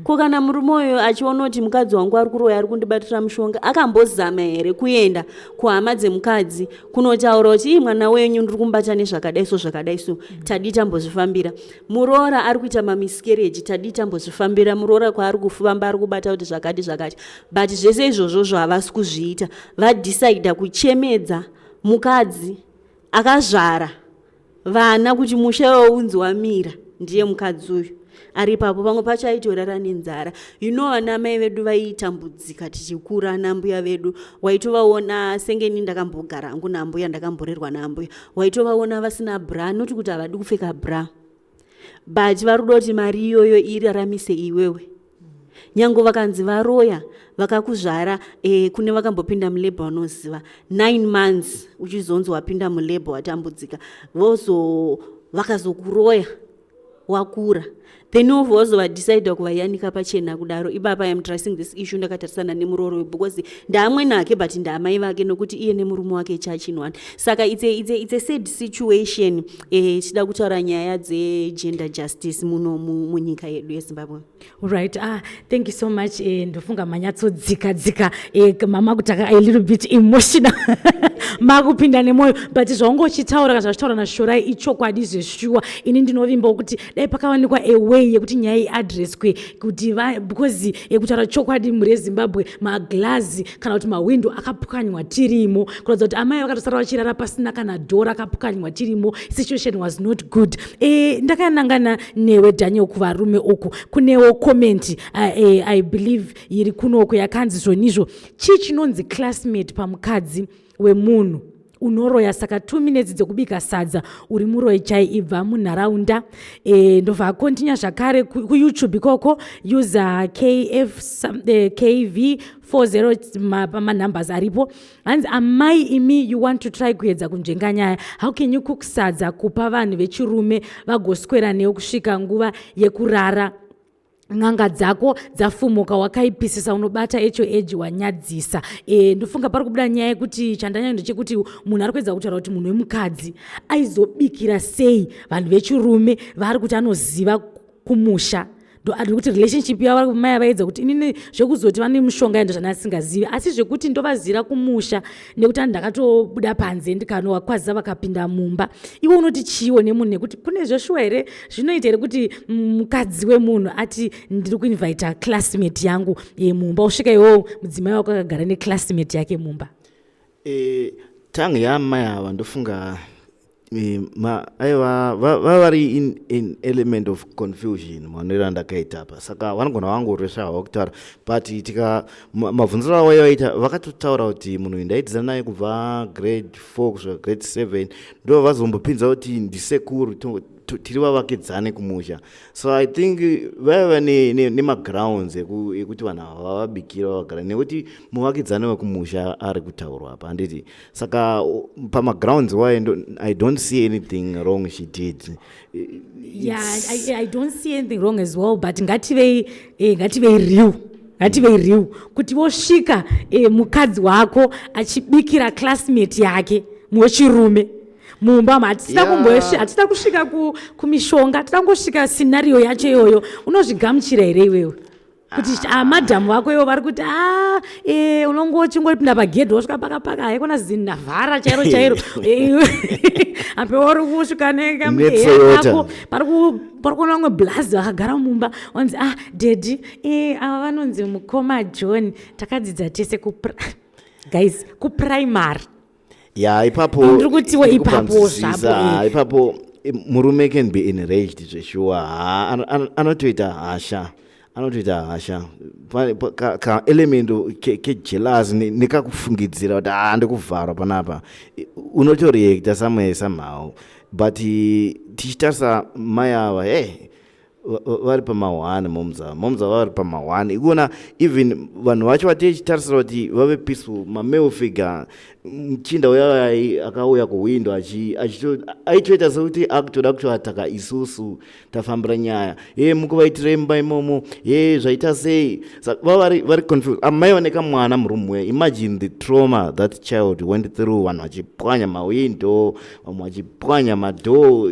Ko kana murume uyu achiona kuti mukadzi wangu ari kuroya, ari kundibatira mushonga, akambozama here kuenda kuhama dzemukadzi kunotaura kuti ii, mwana wenyu ndiri kumubata nezvakadai so, zvakadai so, tadii tambozvifambira? Muroora ari kuita mamiscarriage, tadii tambozvifambira? Muroora kwaari kufamba ari kubata kuti zvakati zvakati, but zvese izvozvozvo havasi kuzviita. Vadecida kuchemedza mukadzi akazvara vana kuti musha waunzi wamira ndiye mukadzi uyu ari ipapo. Pamwe pacho aitorara nenzara. Vana mai vedu vaitambudzika tichikura, nambuya vedu waitovaona sengeni. Ndakambogara hangu nambuya, ndakamborerwa nambuya. Waitovaona vasina bra, noti kuti havadi kupfeka bra, but vari kuda kuti mari iyoyo iraramise iwewe. Nyange vakanzi varoya vakakuzvara, kune vakambopinda mulabor vanoziva, 9 months uchizonzi wapinda mulabor, watambudzika, vozo vakazokuroya wakura, then wobva wazovadecida kuvayanika pachena kudaro. Ipapa I'm addressing this issue ndakatarisana nemurooro, because ndaamwene ake but ndaamai vake, nokuti iye nemurume wake chachinwani. Saka it's a sad situation. Tichida kutaura nyaya dzegender justice muno munyika yedu yeZimbabwe. Right, ah, thank you so much. Ndofunga manyatsodzika dzika, mama kutaka a little bit emotional, makupinda nemwoyo, but zvaunga uchitaura kana zvachitaura naShorai ichokwadi zveshuwa. Ini ndinovimbawo kuti dai pakawanikwa a way. way yekuti nyaya iadreswe kuti because yekutaura chokwadi mhuri yezimbabwe maglazi kana kuti mahwindo akapwanywa tirimo kuratidza kuti amai vakatosara vachirara pasina kana dhoo rakapwanywa tirimo. Situation was not good. Ndakanangana newe Daniel kuvarume uku kunewo comment I believe iri kunoku yakanzi zvonizvo chii chinonzi classmate pamukadzi wemunhu unoroya saka 2 minutes dzekubika sadza uri muroyi chai ibva munharaunda. Ndobva akontinya zvakare kuYouTube ikoko user KF KV 40 manumbers aripo hanzi amai imi you want to try kuedza kunzvenga nyaya. How can you cook sadza kupa vanhu vechirume vagoswera newe kusvika nguva yekurara? N'anga dzako dzafumuka wakaipisisa unobata echo eji wanyadzisa. Ndofunga pari kubuda nyaya yekuti chandanyanya ndechekuti munhu ari kuedza kutaura kuti munhu wemukadzi aizobikira sei vanhu vechirume vaari kuti anoziva kumusha. Ndikuti relationship yavo mai vaedza kuti inini zvekuzoti vane mushonga endo zvandasingazivi asi zvekuti ndovazira kumusha nekuti ani ndakatobuda panze ndikanovakwazisa vakapinda mumba. Iwe unoti chiwo nemunhu nekuti kune zveshuwa here zvinoita here kuti mukadzi wemunhu ati ndiri kuinvita classmate yangu mumba usvika iwowo mudzimai wako akagara neclassmate yake mumba? Tange yaamai ava ndofunga aiva vavari in element of confusion maonero andakaita apa saka vanogona vangoresva havo kutaura but tika mabvunziro avo aivaita vakatotaura kuti munhu uyu ndaidzidza naye kubva grade 4 kusvika grade 7 ndo vazombopinza kuti ndisekuru tiri vavakidzane kumusha. So I think vaiva nemagrounds ekuti vanhu ava vavabikira vavagara nekuti muvakidzane wekumusha ari kutaurwa apa handiti. Saka pamagrounds wayo I don't see anything wrong she did. Yeah, I don't see anything wrong as well, but ngativei real, ngativei real kuti wosvika mukadzi wako achibikira classmate yake wechirume mumba hatisina hatisina kusvika kumishonga tida kungosvika scenario yacho iyoyo unozvigamuchira here iwewe kuti madhamu vako ivo vari kuti a unongochingopinda pagedhi wosvika pakapaka haikona zinavhara chairo chairo ape uri kusvika nekaako pari kuona vamwe blazi vakagara mumba wanzi ah daddy ava vanonzi mukoma John takadzidza tese guys kuprimary. Ya, ipapo ndiri kutiwo ipapo zvapo. Ipapo murume can be enraged zveshuwa. Anotoita hasha, anotoita hasha kaelement kejealous nekakufungidzira kuti a ndikuvharwa panapa unotoreacta somewhere somehow. But tichitarisa mai ava hey vari pama1 momza momza vari pama1 ikuona even vanhu vacho vatichitarisira kuti vave peaceful mamale figure muchinda uya akauya kuhwindo aitoita sekuti akutoda kutoataka isusu tafambira nyaya ye mukuvaitirei mumba imomo ye zvaita sei. Va vari confused amai vane kamwana murumu. Imagine the trauma that child went through, vanhu vachipwanya mahwindo, vamwe vachipwanya madoor,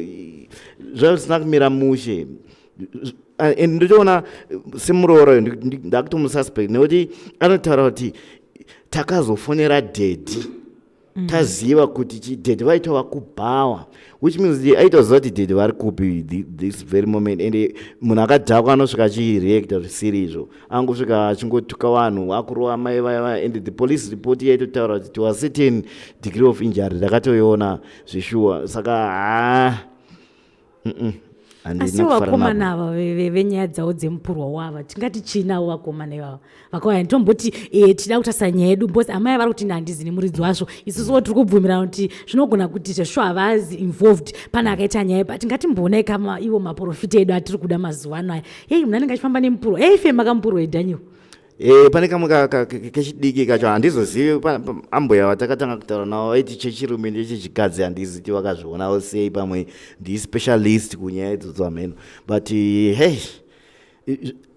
zvavisina kumira mushe. And ndotoona semuroora ndakutomususpect nekuti anotaura kuti takazofonera daddy taziva kuti chidaddy vaitova kubhawa, which means aitoziva kuti daddy vari kupi this very moment. And munhu akadhakwa anosvika achireacta zvisiri izvo, angosvika achingotuka vanhu akurova mai vaya. And the police report yaitotaura kuti to a certain degree of injury ndakatoiona zveshuwa. Saka ha Asi vakomana ava venyaya dzavo dzemupurwa wava tingati chii navo vakomana ivava vakauya? Tomboti tida kutarisa nyaya yedu because amai vari kuti handizi nemuridzi wazvo. Isusuwo tiri kubvumirana kuti zvinogona kuti zvesvo havazi involved pane akaita nyaya, but ngatimboonai kama ivo maprofita edu atiri kuda mazuva ano aya. Hei, munhu anenge achifamba nemupurwa, hei, fema kamupurwa edaniel. Pane kamwe kechidiki kacho handizozivi ambuya vatakatanga kutaura navo vaiti chechirume ndechechikadzi handizi kuti vakazvionawo sei pamwe ndispecialist kunyaya idzodzo hameno. But hey,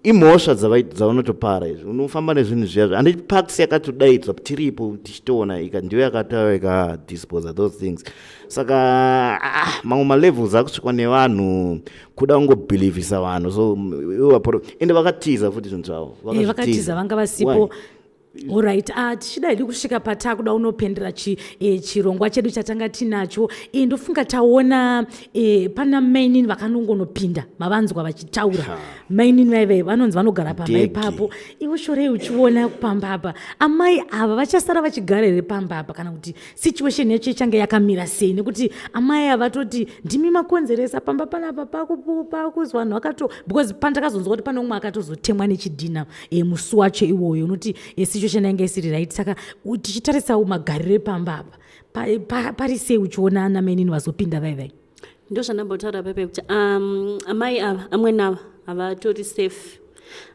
imhosva dzavanotopara izvi unofamba nezvinhu zviya handiti parks yakatodaidzwa tiripo tichitoona ika ndiyo yakatauya ikadisposa those things. Saka mamwe malevels akusvikwa nevanhu kuda kungobhilivhisa vanhu so ende vakatiza futi zvinhu zvavo. Vakatiza vanga vasipo. Alright, tichida hedu kusvika patakuda unopendera chirongwa chedu chatanga tinacho. Ndofunga taona pana mainini vakanongonopinda mavanzwa vachitaura. Mainini vaive vanonzi vanogara pamba Ndege. ipapo. Iwe shorei uchiona pamba apa, amai ava vachasara vachigara here pamba apa, kana kuti situation yacho ichange yakamira sei? Nekuti amai ava vatoti ndimi makonzeresa pamba panapa pakuzwa vanhu vakato, because pandakazonzwa kuti pane umwe akatozotemwa nechidhina musi wacho iwoyo, unoti situation yange isiri right. Saka tichitarisawo magariro epamba apa, pari sei uchiona ana mainini vazopinda vaivai? Ndo zvandambotaura pepe kuti amai ava, amweni ava havatori safe,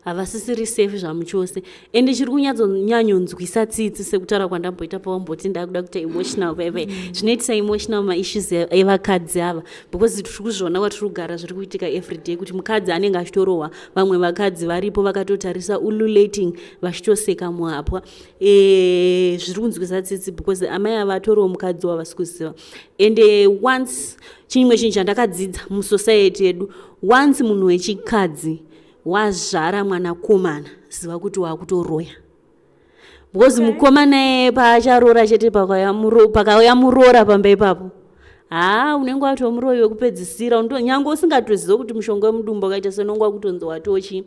havasisiri safe zvamuchose. Ende chiri kunyatsonyanyonzwisa tsitsi, sekutaura kwandamboita pawamboti ndakuda kuita emotional pepe, zvinoitisa emotional maissues evakadzi ava, because tiri kuzviona kwatiri kugara zviri kuitika everyday, kuti mukadzi anenge achitorohwa, vamwe vakadzi varipo vakatotarisa, ululating, vachitoseka muhapwa. Zviri kunzwisa tsitsi because amai ava atoriwo mukadzi wavasi kuziva. Ende once, chimwe chinhu chandakadzidza musociety yedu, once munhu wechikadzi wazvara mwanakomana, ziva kuti wakutoroya, because mukomana iyeye paacharora chete, pakauya muroora pamba ipapo, haa, unenge watova muroyi wekupedzisira. Nyange usingatoziva kuti mushonga wemudumbu wakaita se, unenge wakutonzi watochi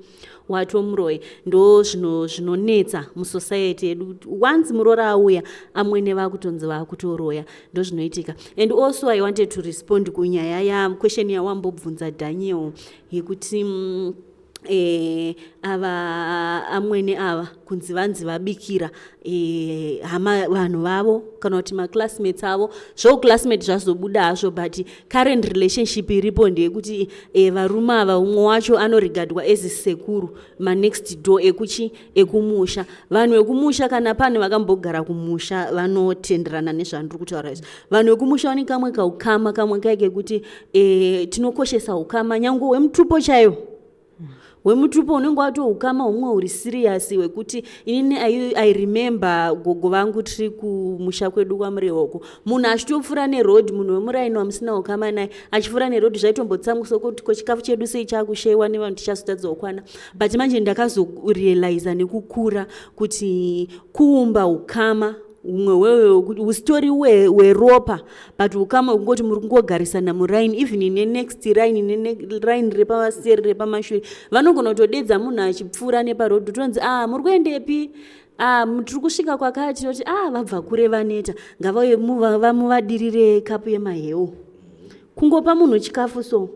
watomuroyi. Ndo zvinonetsa musociety yedu, kuti once muroora auya, amwene vakutonzi vakutoroya. Ndo zvinoitika. And also I wanted to respond kunyaya yaquestion yawambobvunza Daniel yekuti ava amwene ava kunzi vanzi vabikira hama, vanhu vavo kana kuti maclassmates avo. Zvouclassmate zvazobuda hazvo, but current relationship iripo ndeyekuti varume ava, umwe wacho anoregardwa as sekuru, manext door ekuchi ekumusha. Vanhu vekumusha, kana pane vakambogara kumusha, vanotenderana nezvandiri kutaura izvi. Vanhu vekumusha vane kamwe kaukama, kamwe kai kekuti tinokoshesa ukama, nyange hwemutupo chaiwo, hwemutupo unenge watoukama humwe huri serious, hwekuti inini I remember gogo vangu tiri kumusha kwedu kwaMurehoko, munhu achitopfuura neroad, munhu wemuraini wamusina ukama naye achipfuura neroad, zvaitombotsanguswa kuti ko chikafu chedu sei chakusheyiwa nevanhu, tichazotadza kukwana. But manje ndakazorealiza nekukura kuti kuumba ukama humwe hwewe husitori hweropa, but ukama hwekungoti muri kungogarisana muraini, even nenext line, neraini repavaseri, repamashure, vanogona kutodedza munhu achipfuura neparodhi, tonzi, "A, muri kuendepi?" "Ah, tiri kusvika kwakati." Toti, "A, vabva kure, vaneta, ngavauye muvadirire kapu yemaheu." Kungopa munhu chikafu, so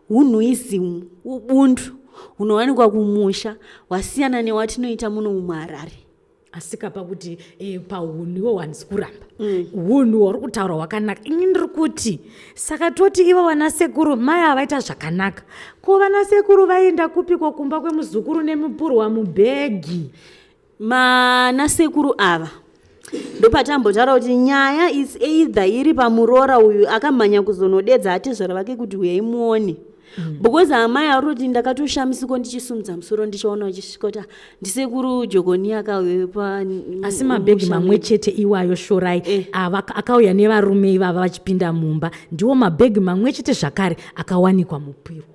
unhuism, ubuntu hunowanikwa kumusha hwasiyana newatinoita muno muHarare. Asika pakuti paunhu iwo handisi kuramba, unhu hwauri kutaura hwakanaka. Ini ndiri kuti saka toti ivo vana sekuru, mai havaita zvakanaka. Ko vana sekuru vaenda kupiko kumba kwemuzukuru nemupurwa mubhegi? Mana sekuru ava, ndopatambotaura kuti nyaya is either iri pamuroora uyu akamhanya kuzonodedza atezvara vake kuti uyai muone, because amai ari kuti ndakatoshamisiko ndichisumudza musoro ndichiona vachisvika kuti, "Ah, ndisekuru Jogoni akauya pa." Asi mabhegi mamwe chete iwayo, Shorai, akauya nevarume ivava vachipinda mumba, ndiwo mabhegi mamwe chete zvakare akawanikwa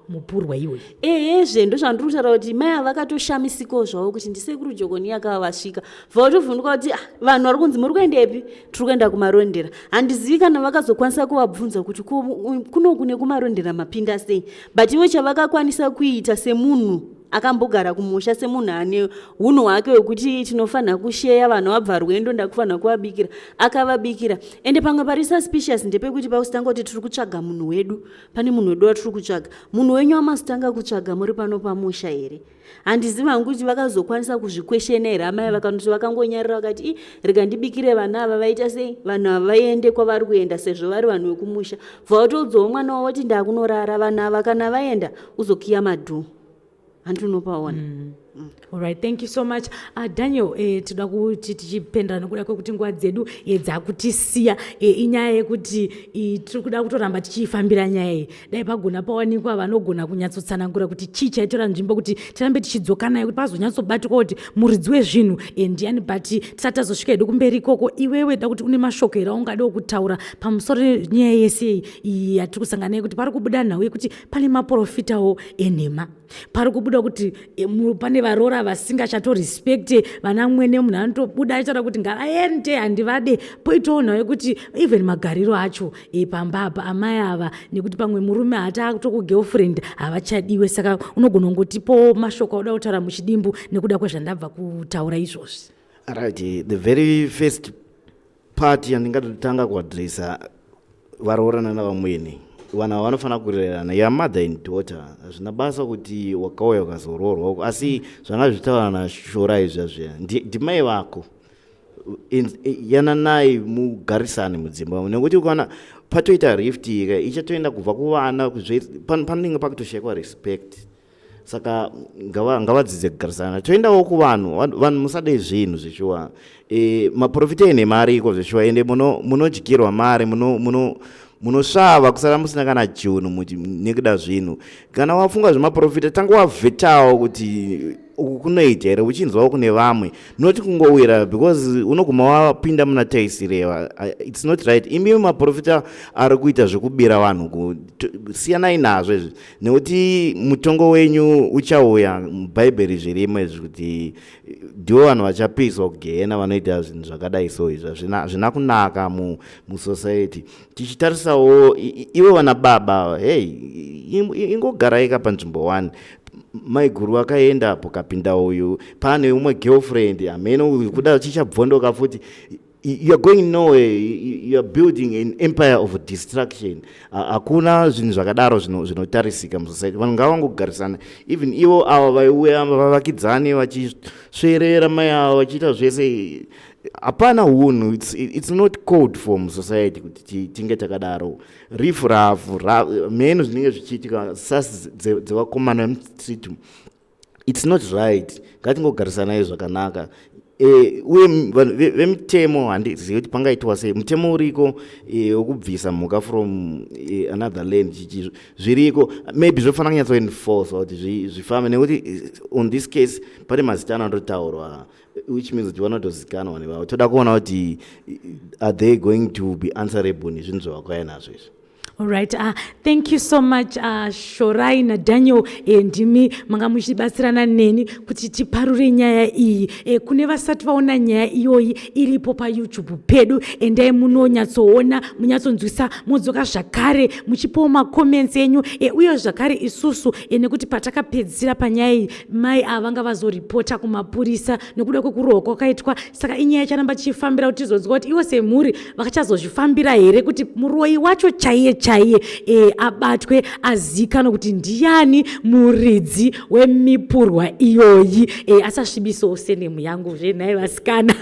mupurwa iwoyo. Ehezve, ndozvandiri kutaura kuti mai ava vakatoshamisikawo zvavo kuti ndisekuru Jogoni yakava vasvika, bva vatovhunduka kuti, "Ah, vanhu vari kunzi muri kuendepi?" "Tiri kuenda kuMarondera." Handizivi kana vakazokwanisa kuvabvunza kuti kunoku nekuMarondera mapinda sei, but ivo chavakakwanisa kuita semunhu akambogara kumusha, semunhu ane unhu hwake hwekuti tinofanira kusheya vanhu vabva rwendo, ndakufanira kuvabikira, akavabikira. Ende pamwe pari suspicious ndepekuti pausitanga kuti tiri kutsvaga munhu wedu, pane munhu wedu watiri kutsvaga, munhu wenyu wamasitanga kutsvaga muri pano pamusha here? Handizivi hangu kuti vakazokwanisa kuzviquestiona here amai, vakanoti vakangonyarira vakati, "I, rega ndibikire vana ava, vaita sei, vanhu ava vaende kwavari kuenda sezvo vari vanhu vekumusha." Bva vatoudzawo mwana wavo kuti, "Ndakunorara, vanhu ava kana vaenda uzokiya madoor." Handi unopaona? Alright, thank you so much. Daniel, toda kuti tichipendera nokuda kwekuti nguva dzedu dzakutisiya. Inyaya yekuti tiri kuda kutoramba tichiifambira nyaya iyi. Dai pagona pawanikwa vanogona kunyatsotsanangura kuti chii chaitora nzvimbo, kuti tirambe tichidzoka nayo, kuti pazonyatsobatwa kuti muridzi wezvinhu ndiani. But tisati tazosvika hedu kumberi ikoko, iwewe da kuti une mashoko here aungade kutaura pamusoro nenyaya yese iyi yatiri kusangana nayo, kuti pari kubuda nhau yekuti pane maprofitawo enhema, pari kubuda kuti pane varoora vasingachatorespecte vana mwene. Munhu anotobuda achitaura kuti ngavaende, handivade. Poitawo nhau yekuti even magariro acho pamba apa, amai ava, nekuti pamwe murume haati atokugirlfriend, havachadiwe. Saka unogona kungotipowo mashoko auda kutaura muchidimbu nekuda kwezvandabva kutaura izvozvi. Right, the very first part yandingatotanga kuadresa, varoorana navamwene, vanhu ava vanofanira kurirana, ya mother and daughter. Hazvina basa kuti wakauya ukazoroorwa uko, asi zvanga zvichitaura naShora izvazviya, ndimai vako. Yananai, mugarisane mudzimba, nekuti ukaona patoita rift ika ichatoenda kubva kuvana, panenge pakutoshayikwa respect. Saka ngavadzidze kugarisana. Toendawo kuvanhu. Vanhu musade zvinhu zveshuwa. Maprofita enhema ariko zveshuwa, ende munodyirwa mari, munosvava kusara musina kana chinhu nekuda zvinhu. Kana wafunga zvemaprofita, tanga wavhetawo kuti uku kunoita here, uchinzwawo kune vamwe, noti kungowira, because unoguma wapinda muna taisireva. It's not right. Imi maprofita ari kuita zvekubira vanhu, siyanai nazvo izvi, nekuti mutongo wenyu uchauya. Mubhaibheri zvirimo izvi kuti ndivo vanhu vachapiswa kugehena, vanoita zvinhu zvakadai. So izvi hazvina kunaka musociety. Tichitarisawo ivo vana baba, hei, ingogaraika panzvimbo one. Maiguru vakaenda apo, kapinda uyu, pane umwe girlfriend, hameno kuda chichabvondoka futi. You are going nowhere. You are building an empire of destruction. Hakuna zvinhu zvakadaro zvinotarisika musociety. Vanhu ngavangogarisana. Even ivo ava vaiuya, vavakidzani, vachisverera mai ava, vachiita zvese, hapana unhu. It's not called for musociety kuti tinge takadaro, rifu rafu mheno zvinenge zvichiitika, sasi dzevakomana vemustreet. It's not right. Ngatingogarisanai zvakanaka. Uye vanhu vemitemo, handizivi kuti pangaitwa sei. Mutemo uriko wekubvisa mhuka from another land, chichi zviriko. Maybe zvofanira kunyatsoenforce kuti zvifambe, nekuti on this case pane mazita anototaurwa, which means kuti vanotozikanwa nevavo. Toda kuona kuti are they going to be answerable nezvinhu zvavakauya nazvo izvi. Alright, thank you so much, Shorai naDaniel. Ndimi manga muchibatsirana neni kuti tiparure nyaya iyi. Kune vasati vaona nyaya iyoyi, iripo paYouTube pedu. Endai munonyatsoona, munyatsonzwisa, modzoka zvakare muchipawo macomments enyu. Uye zvakare isusu, nekuti patakapedzisira panyaya iyi, mai ava vanga vazoripota kumapurisa nekuda kwekurohwa kwakaitwa. Saka inyaya icharamba tichifambira kuti tizonzwa kuti ivo semhuri vakachazozvifambira here, kuti muroyi wacho chaiye chaiye abatwe, azikanwe kuti ndiani muridzi wemipurwa iyoyi, asasvibisawo surname yangu zvenhai vasikana,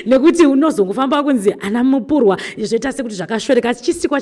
nekuti unozongofamba kunzi ana mupurwa, zvoita sekuti zvakashoreka. Asi chisikwa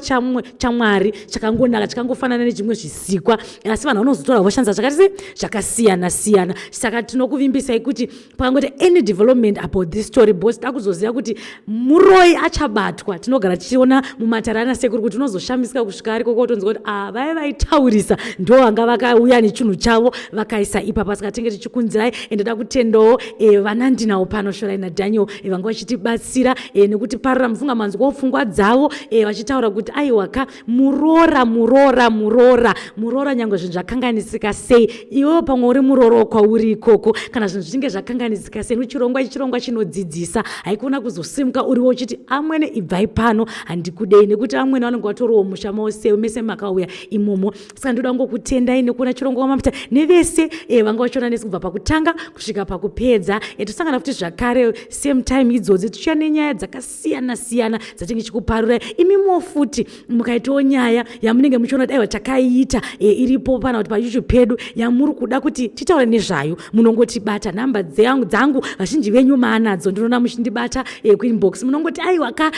chaMwari chakangonaka, chakangofanana nezvimwe zvisikwa, asi vanhu vanozotora voshandisa zvakati se zvakasiyana siyana. Saka tinokuvimbisai kuti pakangoti any development about this story, because takuzoziva kuti muroyi achabatwa. Tinogara tichiona mumatare ana sekuru kuti unozoshamisika kusvika ariko kotonzwa kuti a vaya vaitaurisa ndo vanga vakauya nechinhu chavo vakaisa ipapa. Saka tinge tichikunzirai. Ende da kutendawo vana ndinawo pano, Shorai naDaniel, vanga vachitibatsira nekuti parura mufunga manzwawo pfungwa dzavo, vachitaura kuti aiwaka, muroora, muroora, muroora, muroora, nyange zvinhu zvakanganisika sei, iwewo pamwe uri muroora kwauri ikoko, kana zvinhu zvichinge zvakanganisika sei, chirongwa ichi chirongwa chinodzidzisa. Haikona kuzosimuka uriwo uchiti amwene ibvai pano, handikudei, nekuti amwene vanenge vatoriwo musha mose mese makauya imomo. Saka ndoda ngokutendai nekuona chirongwa kwamamuita, nevese vanga vachiona nesi kubva pakutanga kusvika pakupedza. Tosangana futi zvakare same time idzodzi, tichiuya nenyaya dzakasiyana siyana dzatinge tichikuparurai. Imimowo futi mukaitawo nyaya yamunenge muchiona kuti aiwa takaiita, iripo pana kuti paYouTube pedu, yamuri kuda kuti titaure nezvayo, munongotibata. Nhamba dzangu vazhinji venyu maanadzo, ndinoona muchindibata kuinbox. Munongoti aiwa ka,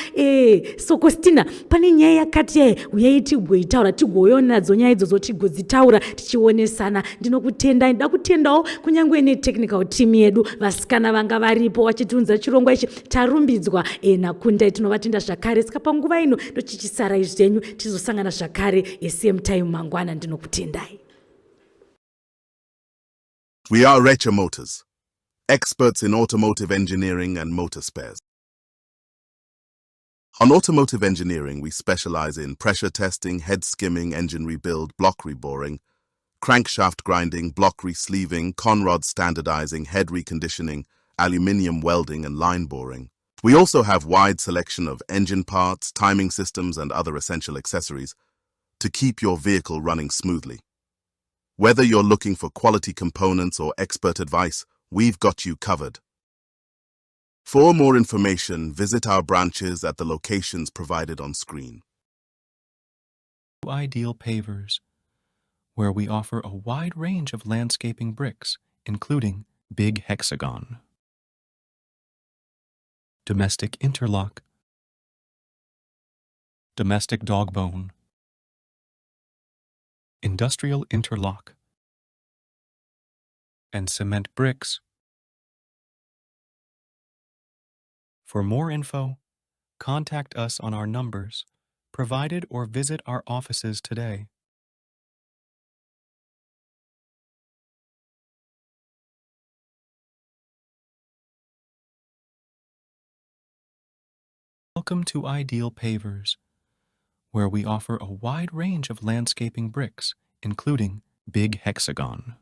Sokostina, pane nyaya yakati yai, uyai tigoitaura, tigouyawo nadzo nyaya idzodzo, tigodzitaura tichionesana. Ndinokutendai. Ndoda kutendawo kunyange netechnical team yedu, vasikana vanga varipo vachitiunza chirongwa ichi, tarumbidzwa naKundai, tinovatenda zvakare. Saka panguva ino ndochichisarai zvenyu, tizosangana zvakare same time mangwana. Ndinokutendai. We are Recha Motors, experts in automotive engineering and motor spares. On automotive engineering, we specialize in pressure testing, head skimming, engine rebuild, block reboring, crankshaft grinding, block resleeving, conrod standardizing, head reconditioning, aluminium welding, and line boring. We also have wide selection of engine parts, timing systems, and other essential accessories to keep your vehicle running smoothly. Whether you're looking for quality components or expert advice, we've got you covered. For more information, visit our branches at the locations provided on screen. Ideal Pavers, where we offer a wide range of landscaping bricks, including Big Hexagon, Domestic Interlock, Domestic Dogbone, Industrial Interlock, and cement bricks. For more info, contact us on our numbers provided or visit our offices today. Welcome to Ideal Pavers, where we offer a wide range of landscaping bricks, including Big Hexagon,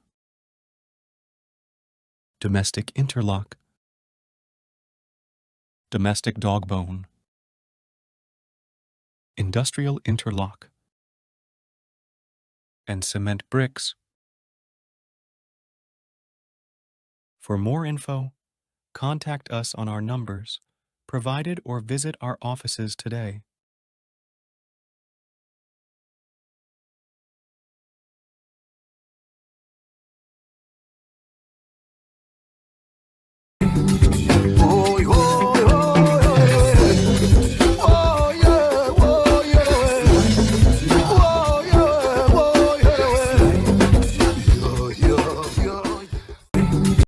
Domestic Interlock, Domestic Dogbone, Industrial Interlock, and cement bricks. For more info, contact us on our numbers provided or visit our offices today.